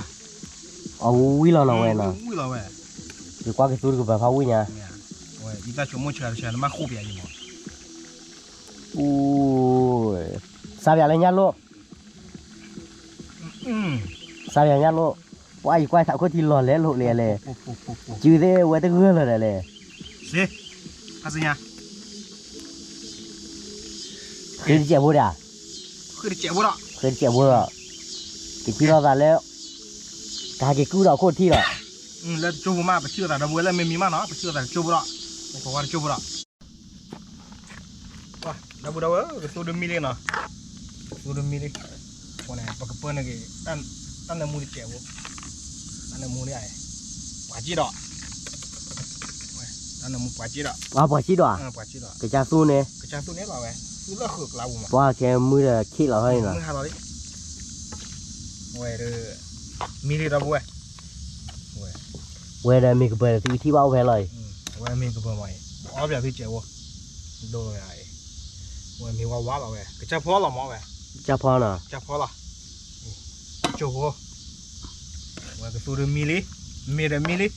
အဝံၣ်လီၤနီၤဝဲနီၤ, ယကွၢ်က့ၤသူတကပၤဖးဝံၣ်ညါ, အံသၣ်ဆိကမိၣ်ဆၢတဆၢ နဘၣ်ဃိးပယၤအံၤမး, စးပယၤလၢညၣ်လိၣ် စးပယၤညၣ်လိၣ်, ပှၤယကွၢ်ထးခိၣ်ထံလီၤလဲလိာ်လံလဲၣ်, စုသ့ၣ်ဝဲတဂၢၢ်လၢၤဒီးလဲၣ်, စ့, ဖးစ့ညါ, ဃ့တစဲးဖိဒီး, ဃ့တစဲးဖိဒီး, ဃ့တစဲးဖိဒီး, ကထံၣ်လိာ်သးလၢ, ကဟဲက့ၤကုၢ်ဒီးခိၣ်ထံၣ်လီၤ, လၢတကၠိဖိမး ပထံၣ်လိာ်သးဒီပုၢ်ဝဲၢ်လၢမ့ၢ်မံမးနီၤ ပထံၣ်လိာ်သးတကၠိဖိဒီး, ပဝဲတကၠိဖိဒီး ဒီပုၢ်ဒီဝဲၢ် ကသိဒမံလံနီၤ, ကသိဒမံလံ, အဃိန့ၣ် ပကပၢနုာ်က့ၤတၢ်, တၢ်နၢမူတစဲးဖိ, တၢ်နၢမူန့ၣ်, ပှၤက့ဒီး, တၢ်နၢမူပှၤက့ဒီး, ပှၤက့ဒီး, ပှၤက့ဒီး, ကစၢ်သူန့ၣ်, ကစၢ်သူန့ၣ်လီၤဝဲ, သူလၢဃုာ်ကျါပူၤမး, ပှၤကဲမုၢ်ဒီးခံးလီၤဟီန့ၣ်လီၤ, မုၢ်ဟါလီၤလံ, ဝဲဒီး, မံလံဒီပုၢ်ဝဲၢ်, ဝဲဒီးမ့ၢ်ကပၢၤဒီးသုကထံၣ်ဘၣ်အိၣ်ဖဲလီၤအံၤ, ဝဲမ့ၢ်ကပၢၤမးအံၤ, ပအီၣ်ပၠးသုစဲးဖိ, ဒိလီၤယၤအံၤ, ဝဲမ့ၢ်ဝါဝါလီၤဝဲ, ကစၢ်ဖီလီၤမးဝဲ, ကစၢ်ဖီနီၤ, ကစၢ်ဖီလီၤ, ကၠိဖိ ဝဲကသူဒီးမံလံ, မ့ၢ်ဒီးမံလံ,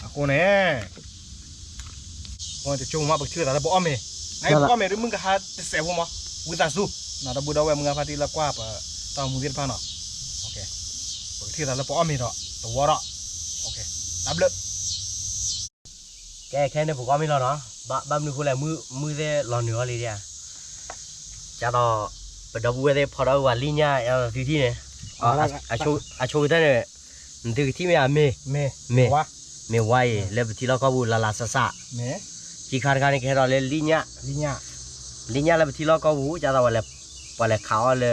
အဃိန့ၣ်, အဃိန့ၣ်တကၠိမး ပကထံၣ်လိာ်သးလၢပအီၣ်မ့ၤ, နပအီၣ်မ့ၤဒ်မုၢ်ကဟါတစဲးဖိမး, ဝံသးစူၤ, နီၢ်ဒီပုၢ်ဒီဝဲၢ်မုၢ်ဂၤဖါတံၢ်လၢကွၢ်ပတၢ်မူသ့ၣ်တဖၣ်နီၤ, ပကထံၣ်လိာ်သးလၢပအီၣ်မ့ၤဒီး တဝီဒီး, တၢ်ဘျုး ကဲခဲန့ၣ် ပကအီၣ်မ့ၤလီၤနီၤ, ဘၣ်မနုၤဃိလဲၣ် မုၢ်သ့ၣ်လီၤနုာ်အီၤလံဒၣ်, ကၢ်သိး, ပဒီပုၢ်ဝဲၢ်သ့ၣ်ဖီဒီးဝဲလံၣ်ညၣ်အဲၣ်သုထံၣ်န့ၣ်, အဆိကတၢၢ်န့ၣ်, နသုကထံၣ်မ့ၢ်ဧါ, မ့ၢ်, မ့ၢ်ဝါအံၤ လၢပထံလီၢ်ကီၢ်ပူၤလၢ်လၢ်ဆးဆး, ခံခါတခါန့ၣ် ကဟဲဒီးလၢလံၣ်ညၣ်, လံၣ်ညၣ်လၢပထံလီၢ်ကီၢ်ပူၤ ကၢ်သိးဝဲလဲၤ, ပှၤလဲၤခးအီၣ်လၢ,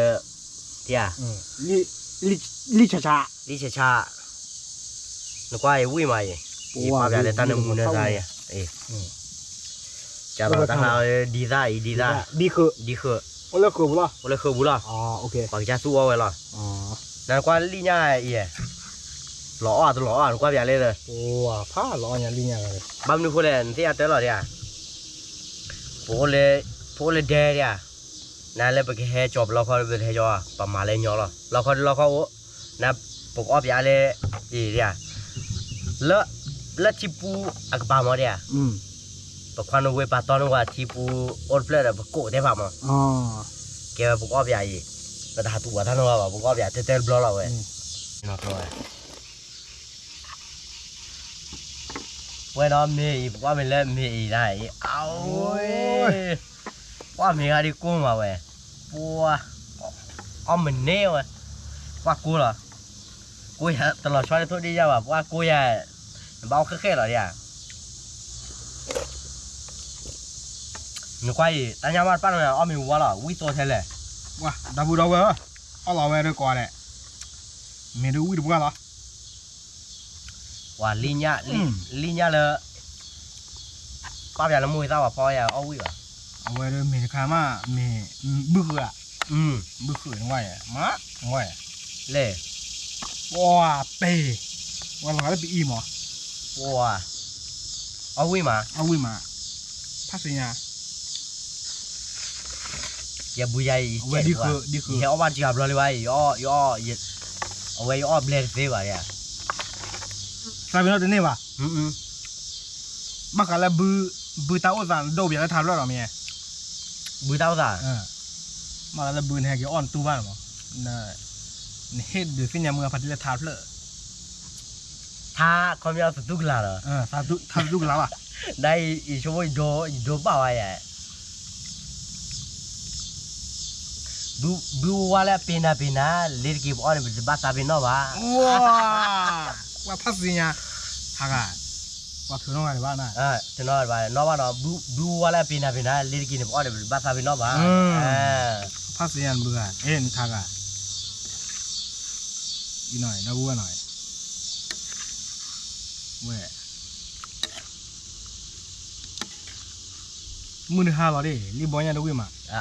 ထံဧါ လံၣ်ဆးဆး, နကွၢ်အံၤဝံၣ်မးအံၤ, ယပာ်ပၠးလၢတၢ်နၢမူနၢသးအံၤ, ကၢ်သိးတၢ်ဟးဒ်သၣ်အံၤဒ်သၣ်, ဒ်ဃုာ်, အိၣ်လၢဃုာ်ပူၤလီၤ, အိၣ်လၢဃုာ်ပူၤလီၤ, ပှၤကစၢ်သူအီၣ်ဝဲလီၤ, နကွၢ်လံၣ်ညၣ်အံၤ, လီၤအီၣ်တလီၤအီၣ် နကွၢ်ပၠးလၢ, ဘၣ်မနုၤဃိလဲၣ် နသ့ၣ်ညါတၢ်လီၤဒၣ်ဧါ, ပ, ပအိၣ်လၢဒဲဒၣ်ဧါ, နလၢပကဟဲကၠီၤပလီခီ ပဟဲကၠီၤ ပမၤလၢညီလီၤ လီခီဒ်လီခီအိၣ်, နပကအီၣ်ပၠးလၢ, အံၤဒၣ်ဧါ, လၢ, လၢထံပူၤအကပၤမးဒၣ်ဧါ, ပခွါနဝ့ပာ်တီနဝဲထံပူၤအိၣ်တဖျၢၣ်ဒီးပကိးတဲဖးမး, ကဲဝဲပကအီၣ်ပၠးအံၤ, ပတဟးတူၢ်ဘၣ်တၢ်နီၢ်ဘၣ် ပကအီၣ်ပၠးတဲတဲတဘျီလီၤဝဲ, ဝဲဒီးမ့ၢ်အံၤ ပကအီၣ်မ့ၤလၢမ့ၢ်အံၤဒၣ်အံၤ, အဝဲ, ပှၢ်မ့ၢ်ဂၤဒ်ကိၢ်မးဝဲ, ပှၢ်, အီၣ်မ့ၤန့ၢ်ဝဲ, ပှၢ်ကိၢ်လီၤ, ကိၢ်ယၤတလီၤဆီတထိၣ်ဒ်ယၤဘၣ် ပှၢ်ကိၢ်ယၤ, နဘၣ်အီၣ်ဃဲၣ်ဃဲၣ်လီၤဒၣ်ဧါ, နကွၢ်အံၤ တၢ်ညၣ်ဘၣ်တပၣ်န့ၣ် အီၣ်မ့ၤဝါလီၤ ဝံၣ်သိထဲလဲၣ်, ဒီပုၢ်ဒီဝဲၢ်ဧၢ, အီၣ်လီၤဝဲဒၣ်ကိးဂၤဒဲး, မ့ၢ်ဒၣ်ဝံၣ်တပှၢ်လီၤ ပှၤလံၣ်ညၣ်, လံၣ်ညၣ်လၢ, ပာ်ပၠးလၢမိၢ်ဂ့ၤသၣ်ဝဲဖီယၤအီၣ်ဝံၣ်ဘၣ်, အဝဲဒၣ်မ့ၢ်တခါမး, မ့ၢ်, ဘုဃုာ်ဧါ, ဘုဃုာ်နဝဲ, မ့ၢ်, လဲၣ်, ပှၤပ့ၤ, ဝဲလီၤဂာ်လၢပအံၤမး, ပှၤ, အီၣ်ဝံၣ်မး, အီၣ်ဝံၣ်မး, ဖးစ့ညါ ယဘုယၤအံၤ, ယဟဲအီၣ်ဘၣ်တကၤဘျီလံဘၣ်အံၤ, ယအီၣ်, အဝဲယအီၣ်ဘျဲတသ့ဘၣ်ယၤ, သးပ့ၤနီၣ်တန့ၢ်ဘၣ်, ဘၣ်ဃးလၢဘု, ဘုတၢ်အိၣ်သးဒိၣ်ပယၤလၢထးဖျၢၣ်ဒီးမ့ၢ်, ဘုတၢ်အိၣ်သး, ဘၣ်ဃးလၢဘုန့ၣ်ဟဲက့ၤအီၣ်နတူၢ်ဘၣ်မး, နဟ့ၣ်ဒုးသ့ၣ်ညါမုၢ်အဖါတံၢ်လၢထးဖျၢၣ် ထါခီပညီသတူၢ်ကလာ်လီၤ, သတူၢ်ကလာ်ဘၣ်, ဒ်အံၤဆိကမိၣ်ယဒိဘၣ်ဝဲယၤ, ဘုဝါလၢအပ့ၤနၤပ့ၤနၤ, လ့ၤတက့ၤပအီၣ်န့ၣ် ပတဘၣ်သးပ့ၤနီၣ်ဘၣ်, ပှၤဖးစ့ညါ, ဟးဂၤ, ပှၤထုးနီၣ်ဂၤတဘၣ်နၤ, ထုးနီၣ်ဂၤတဘၣ်နီၣ်ဘၣ်ဒီး, ဘုဝါလၢအပ့ၤနၤပ့ၤနၤ, လ့ၤတက့ၤန့ၣ် ပအီၣ်န့ၣ်ပတဘၣ်သးပ့ၤနီၣ်ဘၣ်, ဖးစ့ညါနဘုဂၤ, အ့ၣ်နထါဂၤ, အံၤနီၣ်, ဒီပုၢ်ဝဲၢ်နီၣ်, ဝဲ မုၢ်တဟါလီၤဒၣ်, လံၣ်ဘီညၣ်တဝံၣ်မး, အ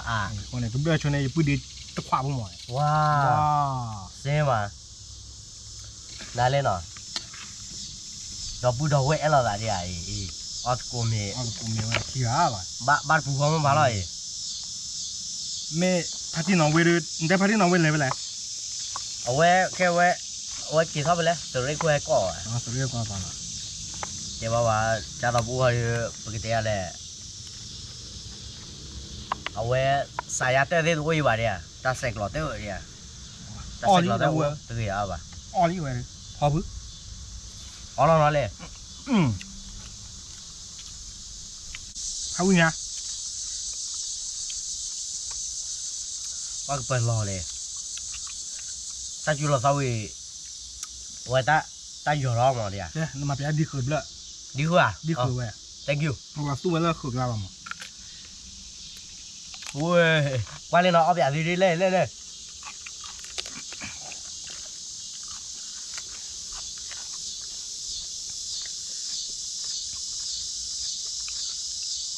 ဃိန့ၣ် ကဘျၢၣ်ဆိန့ၣ် ယပုၢ်ဒ့တခွးဖိမး, ဝါ, စ့မး, နၤလဲၣ်နီၤ, ဒီပုၢ်ဒီဝဲၢ်အဲၣ်လိာ်သးဒ်အံၤ, အီၣ်သကိးမ့ၤ, ဘၣ်တပူၤဃီမ့ၢ်ဘၣ်လီၤအံၤ, မ့ၢ်ဖါတံၢ်နီၣ်ဝ့, နတဲဖါတံၢ်နီၣ်ဝ့လဲၤဖဲလဲၣ်, အဝဲခဲဝဲ, အဝဲက့ၤထီၣ်ဖဲလဲၣ်, သုးရ့ၣ်ခိၣ်ဟဲကီၢ်ဝဲ, တဲဘၣ်ဝဲ, ကၢ်သိးပူၤဃီဒီး ပကတဲယၤလဲၣ် အဝဲ, စးယါတၢၢ်သ့ၣ်တအိၣ်အံၤဘၣ်ဒၣ်, တၢ်ဆဲးကျိးတၢၢ်ဒၣ်, တၢ်ဆဲးကျိးတၢၢ်အိၣ်, တဂ့ၤအါဘၣ်, အီၣ်လံဝဲ, ဖီဖု, အီၣ်လီၤနီၤလဲၣ်, ဟးဝံၣ်ညါ, ပှၤကပၢၤလီၤလဲၣ်, တၢ်စူၤလီၤသီဝံၤ, အဝဲ, တၢ်ယီၤလီၤမးဒၣ်, နမၤပျးဒံဃုာ်ဘျၢၣ်, ဒံဃုာ်ဧါ, ဒံဃုာ်ဝဲ, ပှၤသူဝဲလၢဃုာ်ကျါလီၤမး ဝဲ, ကွၢ်လံနီၤ အီၣ်ပၠးသုဒ်လဲၣ်လဲၣ်လဲၣ်,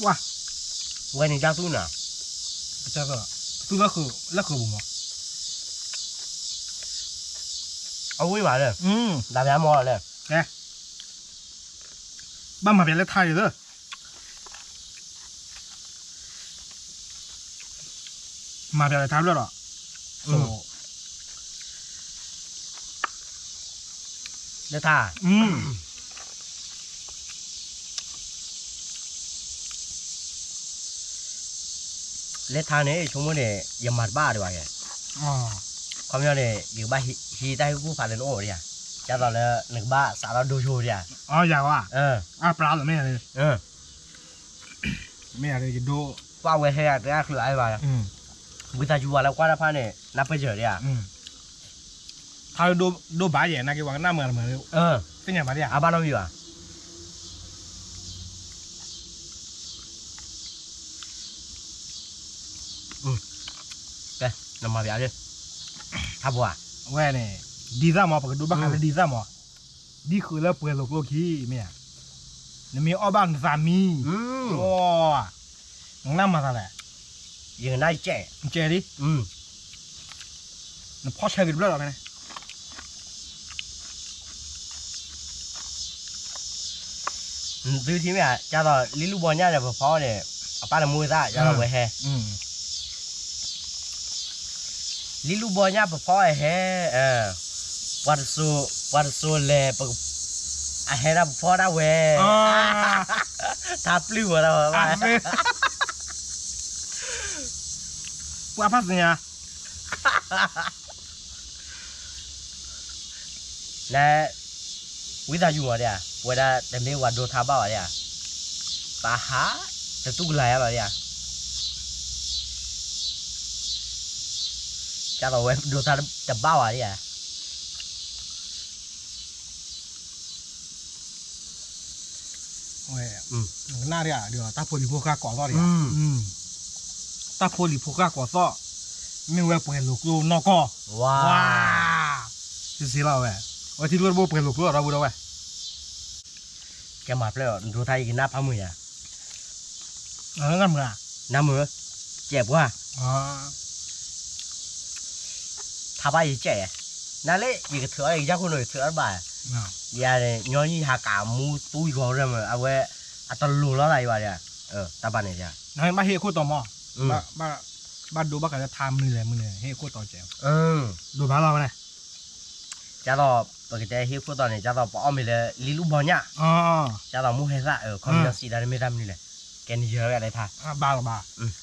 ဝဲ, ဝဲန့ၣ်ကၢ်သူၣ်နၤ, ကၢ်သူၣ်, သူၣ်လၢဃုာ်, လၢဃုာ်ပူၤမး, အဝံၣ်မးလၢ, တၢ်ဖဲမီလၢ, ဘၣ်မၤပျဲလၢထါဒ်လၢ မၤပျဲလၢထါဖျၢၣ်ဒီး, လၢထါ, လၢထါန့ၣ် ဆိကမိၣ်န့ၣ် ယမၤတဘၣ်ဒံးဘၣ်ယဲ, ခီပညီန့ၣ် ယကဘၣ်ဟံးတၢ်ဟ့ၣ်ကူၣ်ဖးလၢနအိၣ်ဝဲဒၣ်ဧါ, ဒ်သိးလၢနကဘၣ်စးထီၣ်ဒိယိဝဲဒၣ်ဧါ, ယၤဝဲ, အပြးလီၤမ့ၢ်ဧါ, မ့ၢ်ယၤ, ကွၢ်ဝဲဟဲဂၤတဂၤချုးအါဘၣ်, ဝံသးစူၤဝဲလၢကွၢ်တၢ်ဖးန့ၣ် နၢ်ပၢၢ်စၢၤဒံးဧါ, ထါဒိဘၣ်ယဲ နာ်က့ဝဲကနၣ်မုာ်မုာ်, သ့ၣ်ညါဘၣ်ဒံးဧါ, အဘၣ်နီတမံၤဘၣ် ကဲ, နမၤပျဲလၢ, ထါဘိဧါ, ဝဲန့ၣ်, ဒ်သၣ်မး ပကဒိဘၣ်ဃးလၢဒ်သၣ်မး, ဒ်ဃုာ်လၢပှဲၤလိာ်ကျိခံမ့ၢ်ဧါ, နမ့ၢ်အီၣ်ဘၣ်နသးမံ, နကနၣ်မၤသးလဲၣ်, ယကနၣ်ယကဲး, နကဲးလံ, နဖီၣ်ဆၢက့ၤတဖျၢၣ်လီၤဖဲန့ၣ် သုထံၣ်မ့ၢ်ဧါ, ကၢ်သိးလံလူၢ်ဘီညၣ်န့ၣ် ပဖီန့ၣ်, အပၢ်လၢမူဝဲသၣ် ကၢ်သိးဝဲဟဲ, လံလူၢ်ဘီညၣ်ပဖီအဟဲ, ပှၤတစိၤ, ပှၤတစိၤလဲၤ, အဟဲဒၣ်ပဖီဒၣ်ဝဲ, ထါပျုၢ်ဝဲဒၣ်ဝဲ, ပှၤဖးသ့ၣ်ညါ န, ဝံသးစူၤမးဒံးဧါ, ပဝဲဒၣ်တမ့ၢ်ဝၤဒိထါဘၣ်ဝဲဒံးဧါ, ပဟး, တတူၢ်ကလာ်ယါလီၤဒံးဧါ, ကၢ်သိးဝဲဒိထါတဘၣ်ဝဲဒံးဧါ ဝဲ, ကနၣ်ဒံးဧါ, တၢ်ဖိလံၤဖိဃၢ်ကိးသီၣ်ဒံးဧါ, တၢ်ဖိလံၤဖိဃၢ်ကိးသီၣ်, မ့ၢ်ဝဲပှဲၤလိာ်ကျိနီၢ်ကီၢ်, ဝါ, စ့လီၤဝဲ, အဝဲထံကျိတဘိပှဲၤလိာ်ကျိဒီပုၢ်ဒီဝဲၢ်, ကဲမၤဖျၢၣ်အီၤ နဒိထါအံၤကနၣ်ဖးမုာ်ယါ, နၢ်မုာ်ဧါ, ကဲပှၢ် ထါဘၣ်ယကဲး, နလဲၣ် ယကထုးအီၣ် ယကယၢ်ခိၣ်နူာ် ယထုးအီၣ်တဘၣ်, ယၤန့ၣ် ညီနုၢ်ဟးကးမူသူယဂီၤရၢၢ်မး အဝဲ အတလိၤလီၤသးယဘၣ်, တၢ်ဘၣ်န့ၣ်, ဘၣ်ဟ့ၣ်အခိၣ်တီမး, ဘၣ်ဒိဘၣ်ကးလၢထါမနုၤလဲၣ်မနုၤလဲၣ် ဟ့ၣ်အခိၣ်တီကဲး, ဒိၣ်ဘၣ်လီၤဝဲန့ၣ်, ကၢ်သိး ပကတဲဟ့ၣ်အခိၣ်တီန့ၣ် ကၢ်သိးပအီၣ်မ့ၤလၢလံလူၢ်ဘီညၣ်, ကၢ်သိးမိၢ်ဟဲသၣ် ခီပညီစံးဒၣ်န့ၣ်မ့ၢ်တၢ်မနုၤလဲၣ်, ကဲန့ၣ်ယၤဝဲဒၣ်ထါ, ဘၣ်လီၤဘၣ်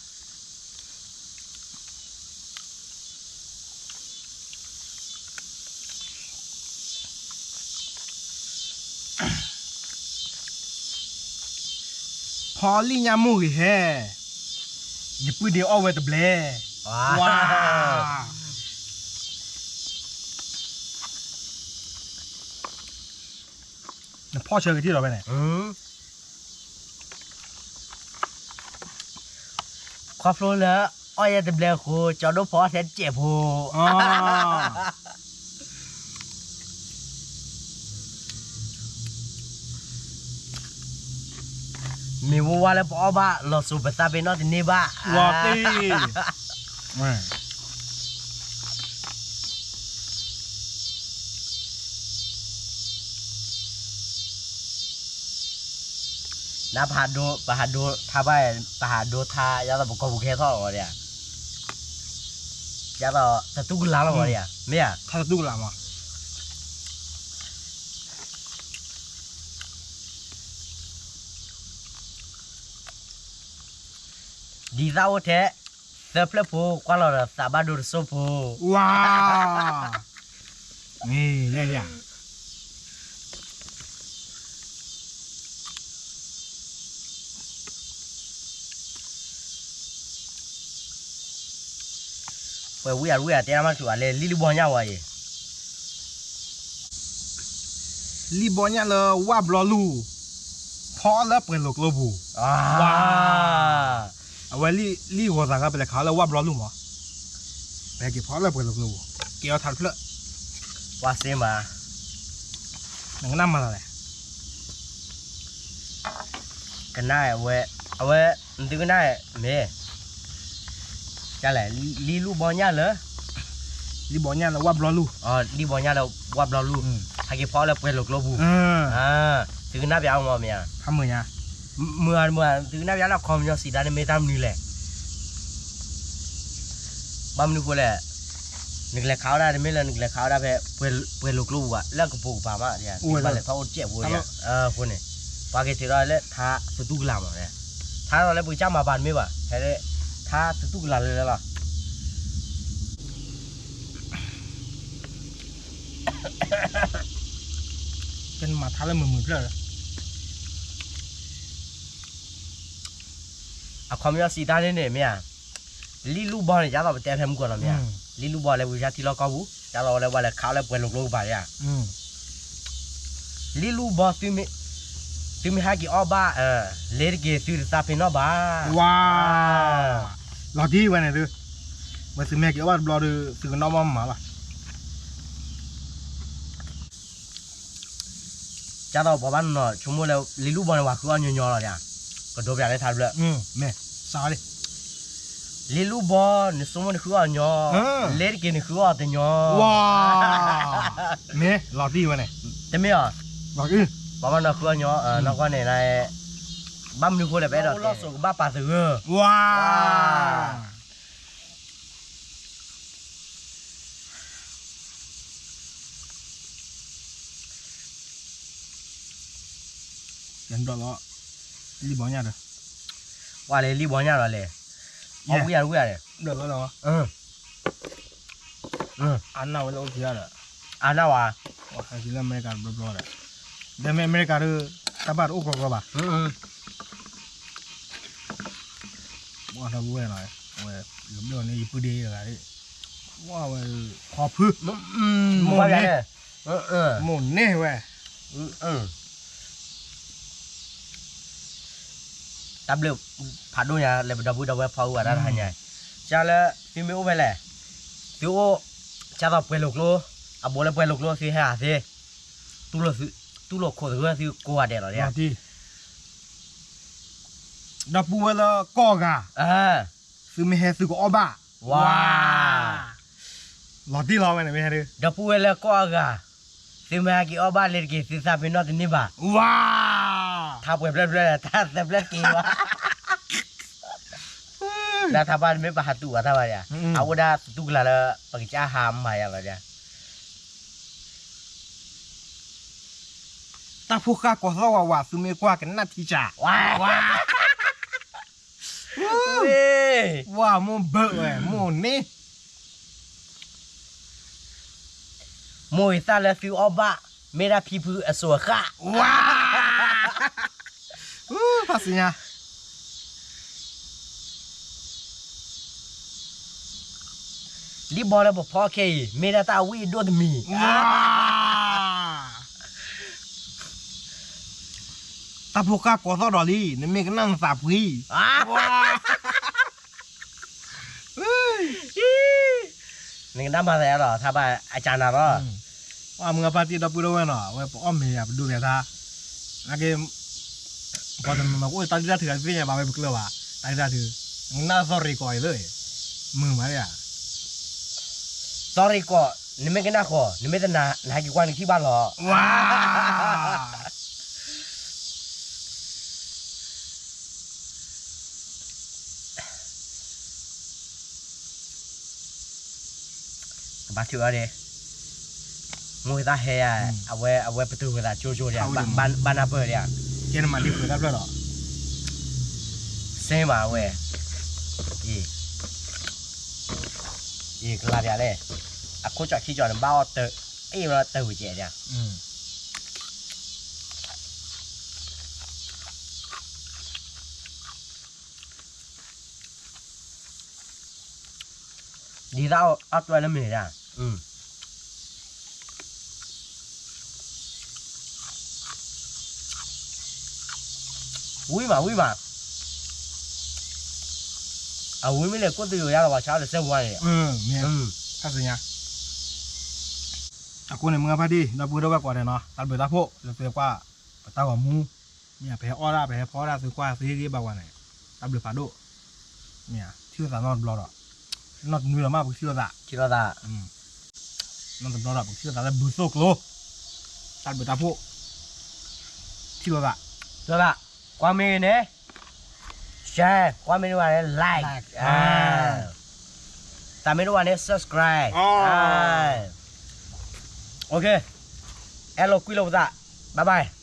ဖီလံၣ်ညါမိၢ်ဂ့ၤဟဲ, ယပုၢ်ဒ့အီၣ်ဝဲတဘျဲၣ်, ဝါ, နဖီၣ်ဆၢက့ၤထံၣ်လီၤဖဲန့ၣ်, ခီဖျိလၢ အီၣ်ယဲတဘျဲၣ်အဃိ ကၠီဒိၣ်ဖီအီၣ်ထဲတစဲးဖိ မ့ၢ်ဝဲဝါလၢပအီၣ်ဘၣ် လီၤစိၤပသးပ့ၤနီၣ်တန့ၢ်ဘၣ် ဝါတ့ၢ် နပဟးဒိ ပဟးဒိထါဘၣ် ပဟးဒိထါ ယသးပကီၢ်ပူၤကဟဲထီၣ်လီၤဝဲဒၣ်, ယသးတတူၢ်ကလာ်လီၤဝဲဒၣ်, မ့ၢ်ဧါ, ထါတတူၢ်ကလာ်မး, ဒ်သၣ်အိၣ်ထဲ သၢဖျၢၣ်ဖိ ကွၢ်လီၤဒီးသးဘၣ်ဒိတစိၢ်ဖိ, ဝါ, မ့ၢ် ပှဲၤဝံၤအဝံၤအတဲတၢ်မၤထူၣ်အလဲ လံၣ်လူၢ်ဘီညၣ်ဝဲအံၤ, လံၣ်ဘီညၣ်လၢဝၣ်ဘျီလူၢ်, ဖီလၢပှဲၤလိာ်ကျိပူၤ, ဝါ, အဝဲလံၣ်ဂီၤသးခါ ပလဲၤခးလၢဝၣ်ဘျီလူၢ်မး, ပဟဲက့ၤဖီလၢပှဲၤလိာ်ကျိပူၤ, ကဲအီၣ်ထါတဖျၢၣ်, ဝါစ့မး, နကနၣ်မၤသးလဲၣ် ကနၣ်ဝဲ အဝဲ သုကနၣ်မ့ၢ် လဲၣ် လံၣ်လူၢ်ဘီညၣ်လၢ လံၣ်ဘီညၣ်လၢဝၣ်ဘျီလူၢ်, လံၣ်ဘီညၣ်လၢဝၣ်ဘျီလူၢ်, ဟဲက့ၤဖီလၢပှဲၤလိာ်ကျိပူၤ, သုကနၣ်ပျးအီၤမ့ၢ်ဧါ, မုာ်ဧါတမုာ်ဧါ, သုကနၣ်ပျးလၢအခီပညီစံးတၢ်န့ၣ်မ့ၢ်တၢ်မနုၤလဲၣ်. ဘၣ်မနုၤဃိလဲၣ်, နကလဲၤခးဝဲဒၣ်တမ့ၢ်လၢနကလဲၤခးဝဲဒၣ်ဖဲ ပှဲၤလိာ်ကျိပူၤဘၣ် လၢအကပိာ်ကပၤမး, ဘၣ်လဲၤထီၣ်အိၣ်တစဲးဖိန့ၣ်, အဃိန့ၣ် ပှၤက့ၤထံးထီၣ်လၢထါသတူၢ်ကလာ်မး, ထါထီၣ်လၢပကစၢ်မၤပာ်တမ့ၢ်ဘၣ်, ဖဲလၢ ထါသတူၢ်ကလာ်လၢလၢလီၤ. ကနမၤထါလၢမုာ်မုာ်ဖျၢၣ်လီၤ. အခီပညီစံးတၢ်န့ၣ်န့ၣ်မ့ၢ်ဧါ, လံၣ်လူၢ်ဘီန့ၣ် ဒ်သိးပတဲဖဲမုၢ်ကီၢ်လီၤမ့ၢ်ဧါ, လံၣ်လူၢ်ဘီလၢပကစၢ်ထံလီၢ်ကီၢ်ပူၤ ဒ်သိးဝဲလၢပှၤလဲၤခးလၢပှဲၤလိာ်ကျိကပၤဧါ, လံၣ်လူၢ်ဘီ သုမ့ၢ်ဟဲက့ၤအီၣ်ဘၣ် လ့ၤတက့ၤသုတသးပ့ၤနီၣ်ဘၣ်, ဝါ, လီၤတံၢ်ဝဲန့ၣ်သု, ဝဲသုမ့ၢ်ဟဲက့ၤအီၣ်ဘၣ်တဘျီဒီး သုကနီၣ်ဘၣ်မးလီၤ. ဒ်သိးပှၤဘၣ်နီၤဆိကမိၣ်လၢ လံၣ်လူၢ်ဘီန့ၣ် ပှၤဃုအီၣ်ညီညီလီၤ, ကဒိပျးလၢထါတဖျၢၣ်, မ့ၢ်, စးလံ လံၣ်လူၢ်ဘီ နဆိကမိၣ်နဃုအီၣ်ညီ, လ့ၤတက့ၤနဃုအီၣ်တညီ, ဝါ, မ့ၢ်လီၤတံၢ်ဝဲန့ၣ်, တမ့ၢ်အီၤ, ပှၤဘၣ်နီၤဃုအီၣ်ညီ, နီၢ်ကီၢ်န့ၣ်, ဘၣ်မနုၤဃိလဲၣ် ပအဲၣ်ဒိးတဲလီၤစိၤကဘၣ်ပာ်သဂၢၢ်, ဝါ လံၣ်ဘီညၣ်ဒီး, ဝဲလံၣ်ဘီညၣ်ဒီးလဲၣ်, အီၣ်ဝံၣ်ယၤတဝံၣ်ယၤန့ၣ်, အနၢ်ဝဲလၢအိၣ်ခံဂၤဒီး, အနၢ်ဝဲ, ဟဲက့ၤလၢအမဲရကၤတဘျီဘျီဒီး, ဒီးမ့ၢ်အမဲရကၤဒီး, တၢ်ဘၣ်တအိၣ်ကီကီဘၣ်, ဝဲ, ဝဲ, ယဘျီန့ၣ် ယပုၢ်ဒ့တဂၤ, ဝဲ, ဝဲ, ခီဖု, မိၢ်န့ၢ်, မိၢ်န့ၢ်ဝဲ, တၢ်ဘျုးဖးဒိၣ်ညါ လၢပဒီပုၢ်ဒီဝဲၢ်ဖီအူအတၢ်တဟါညါ, ကလၢ သုမ့ၢ်အိၣ်ဖဲလဲၣ်, သုအိၣ်, ကသိးပှဲၤလိာ်ကျိ, အဘိလၢပှဲၤလိာ်ကျိသုဟဲဟးသ့, တူၢ်လိာ်ခိၣ်သဂၢၢ်သုကိးဂၤဒဲးလီၤ, ဒီပုၢ်ဝဲၢ်လၢကီၢ်အဂၤ, သုမ့ၢ်ဟဲသုကအီၣ်ဘၣ်, ဝါ, လီၤတံၢ်လီၤဝဲန့ၣ်မ့ၢ်ဟဲ, ဒီပုၢ်ဝဲၢ်လၢကီၢ်အဂၤ, သုမ့ၢ်ဟဲက့ၤအီၣ်ဘၣ်လ့ၤတက့ၤသုသးပ့ၤနီၣ်တန့ၢ်ဘၣ်, ဝါ, ထါပှဲၤဖျၢၣ်ဖျၢၣ် ထါသၢဖျၢၣ်တက့ၤဘၣ်, လၢထါပၢ်တမ့ၢ်ပဟးတူၢ်ဘၣ်ထါဘၣ်ယါ, အအိၣ်ဒၣ်သတူၢ်ကလာ်လၢ ပကစၢ်ဟးမၤယါလီၤ, တၢ်ဖိဃၢ်ကိးသီၣ်ဝးဝး သုမ့ၢ်ကွၢ်ကနၣ်ထံစၢ်, ဝါ, ဝါ, မိၢ်ဘၢဝဲ မိၢ်န့ၢ်, မိၢ်အံၤသၣ်လၢသုအီၣ်ဘၣ်, မ့ၢ်ဒၣ်ဖံဖုအစိၤအဃၣ်, ဝါ, ဖးစံညါ လံၣ်ဘီလၢပဖီခဲအံၤ မ့ၢ်ဒၣ်တၢ်ဝံၣ်အဒိၣ်တမံၤ, တၢ်ဖိဃၢ်ကိးသီၣ်ဒီးလံ, နမ့ၢ်ကနၣ်နသးပှံၤ, နကနၣ်မၤသးယါလီၤ ထါဘၣ်အကနၤလီၤ, မုၢ်ဂၤဖါတံၢ်ဒီပုၢ်ဒီဝဲၢ်နီၤ အဝဲပအီၣ်မ့ၤယါ ပဒိးမ့ၤတၢ်, နာ်က့ ပှၤတနီၤနီၤကအိၣ်တၢ်ဒုၣ်တၢ်ထုးသ့ၣ်ညါဘၣ်ဝဲပကျၢၤဘၣ်, တၢ်ဒုၣ်တၢ်ထုး, နကနၣ်သီၣ်ရ့ၣ်ကီးအံၤလၢ, မုာ်မးယါ, သီၣ်ရ့ၣ်ကီး, နမ့ၢ်ကနၣ်ဃီၤ နမ့ၢ်တနာ် နဟဲက့ၤကွၢ်နခံဘၣ်လီၤ, ဝါ ကဘၣ်ထုးအီၤဒ့, မိၢ်သၣ်ဟဲယါ, အဝဲ အဝဲပတုာ်ဝဲသးကၠိကၠိဒံး, ဘၣ်နၢ်ပၢၢ်ဒံး, ကဲနမၤဒံးဃုာ်တၢ်ဖျၢၣ်ဒီး, စ့မးဝဲ, အံၤ, အံၤကလၤဒံးလဲၣ်, အခိၣ်ကၠီခံကၠီန့ၣ် ဘၣ်အီၣ်တၢ်, အ့ၣ်ဝဲလီၤတၢ်ဝံၤကဲဒံး ဒ်သိးအီၣ်တွဲလၢမ့ၢ်ဒၣ်, ဝံၤမး ဝံၤမး, အဝံၤမ့ၢ်လဲၣ် ကိၣ်သယိၤယါလီၤ ပှၤဆါလၢစဲဝါန့ၣ်, အဃိန့ၣ် မုၢ်ဂၤဖါတံၢ် ဒီပုၢ်ဒီဝဲၢ်ကိးဂၤဒဲးနီၤ တၢ်ဘျုးတၢ်ဖှိၣ်လၢသုကွၢ် ပတၢ်ဂီၤမူ, မ့ၢ်ပဟဲအီၣ်ဒၣ် ပဟဲဖီဒၣ်သုကွၢ်သုဟ့ၣ်ဂံၢ်ဘါပှၤန့ၣ်, တၢ်ဘျုးဖးဒိၣ်, မ့ၢ်ဧါ, ထံၣ်လိာ်သးနီတဘျီဒီး, နီတနွံလီၤမး ပကထံၣ်လိာ်သး, ထံၣ်လိာ်သး, နီတဘျီဒီး ပကထံၣ်လိာ်သးလၢဘုသိၣ်ကျိၤ, တၢ်ဘျုးတၢ်ဖှိၣ်, ထံၣ်လိာ်သး, ထံၣ်လိာ်သး, ကွၢ်မ့ၢ်န့ၣ် share, ကွၢ်မ့ၢ်တအိၣ်န့ၣ် like, သးမ့ၢ်တအိၣ်န့ၣ် subscribe, OK, အဲၣ်လိာ်ကွံလိာ်ပသး, bye bye.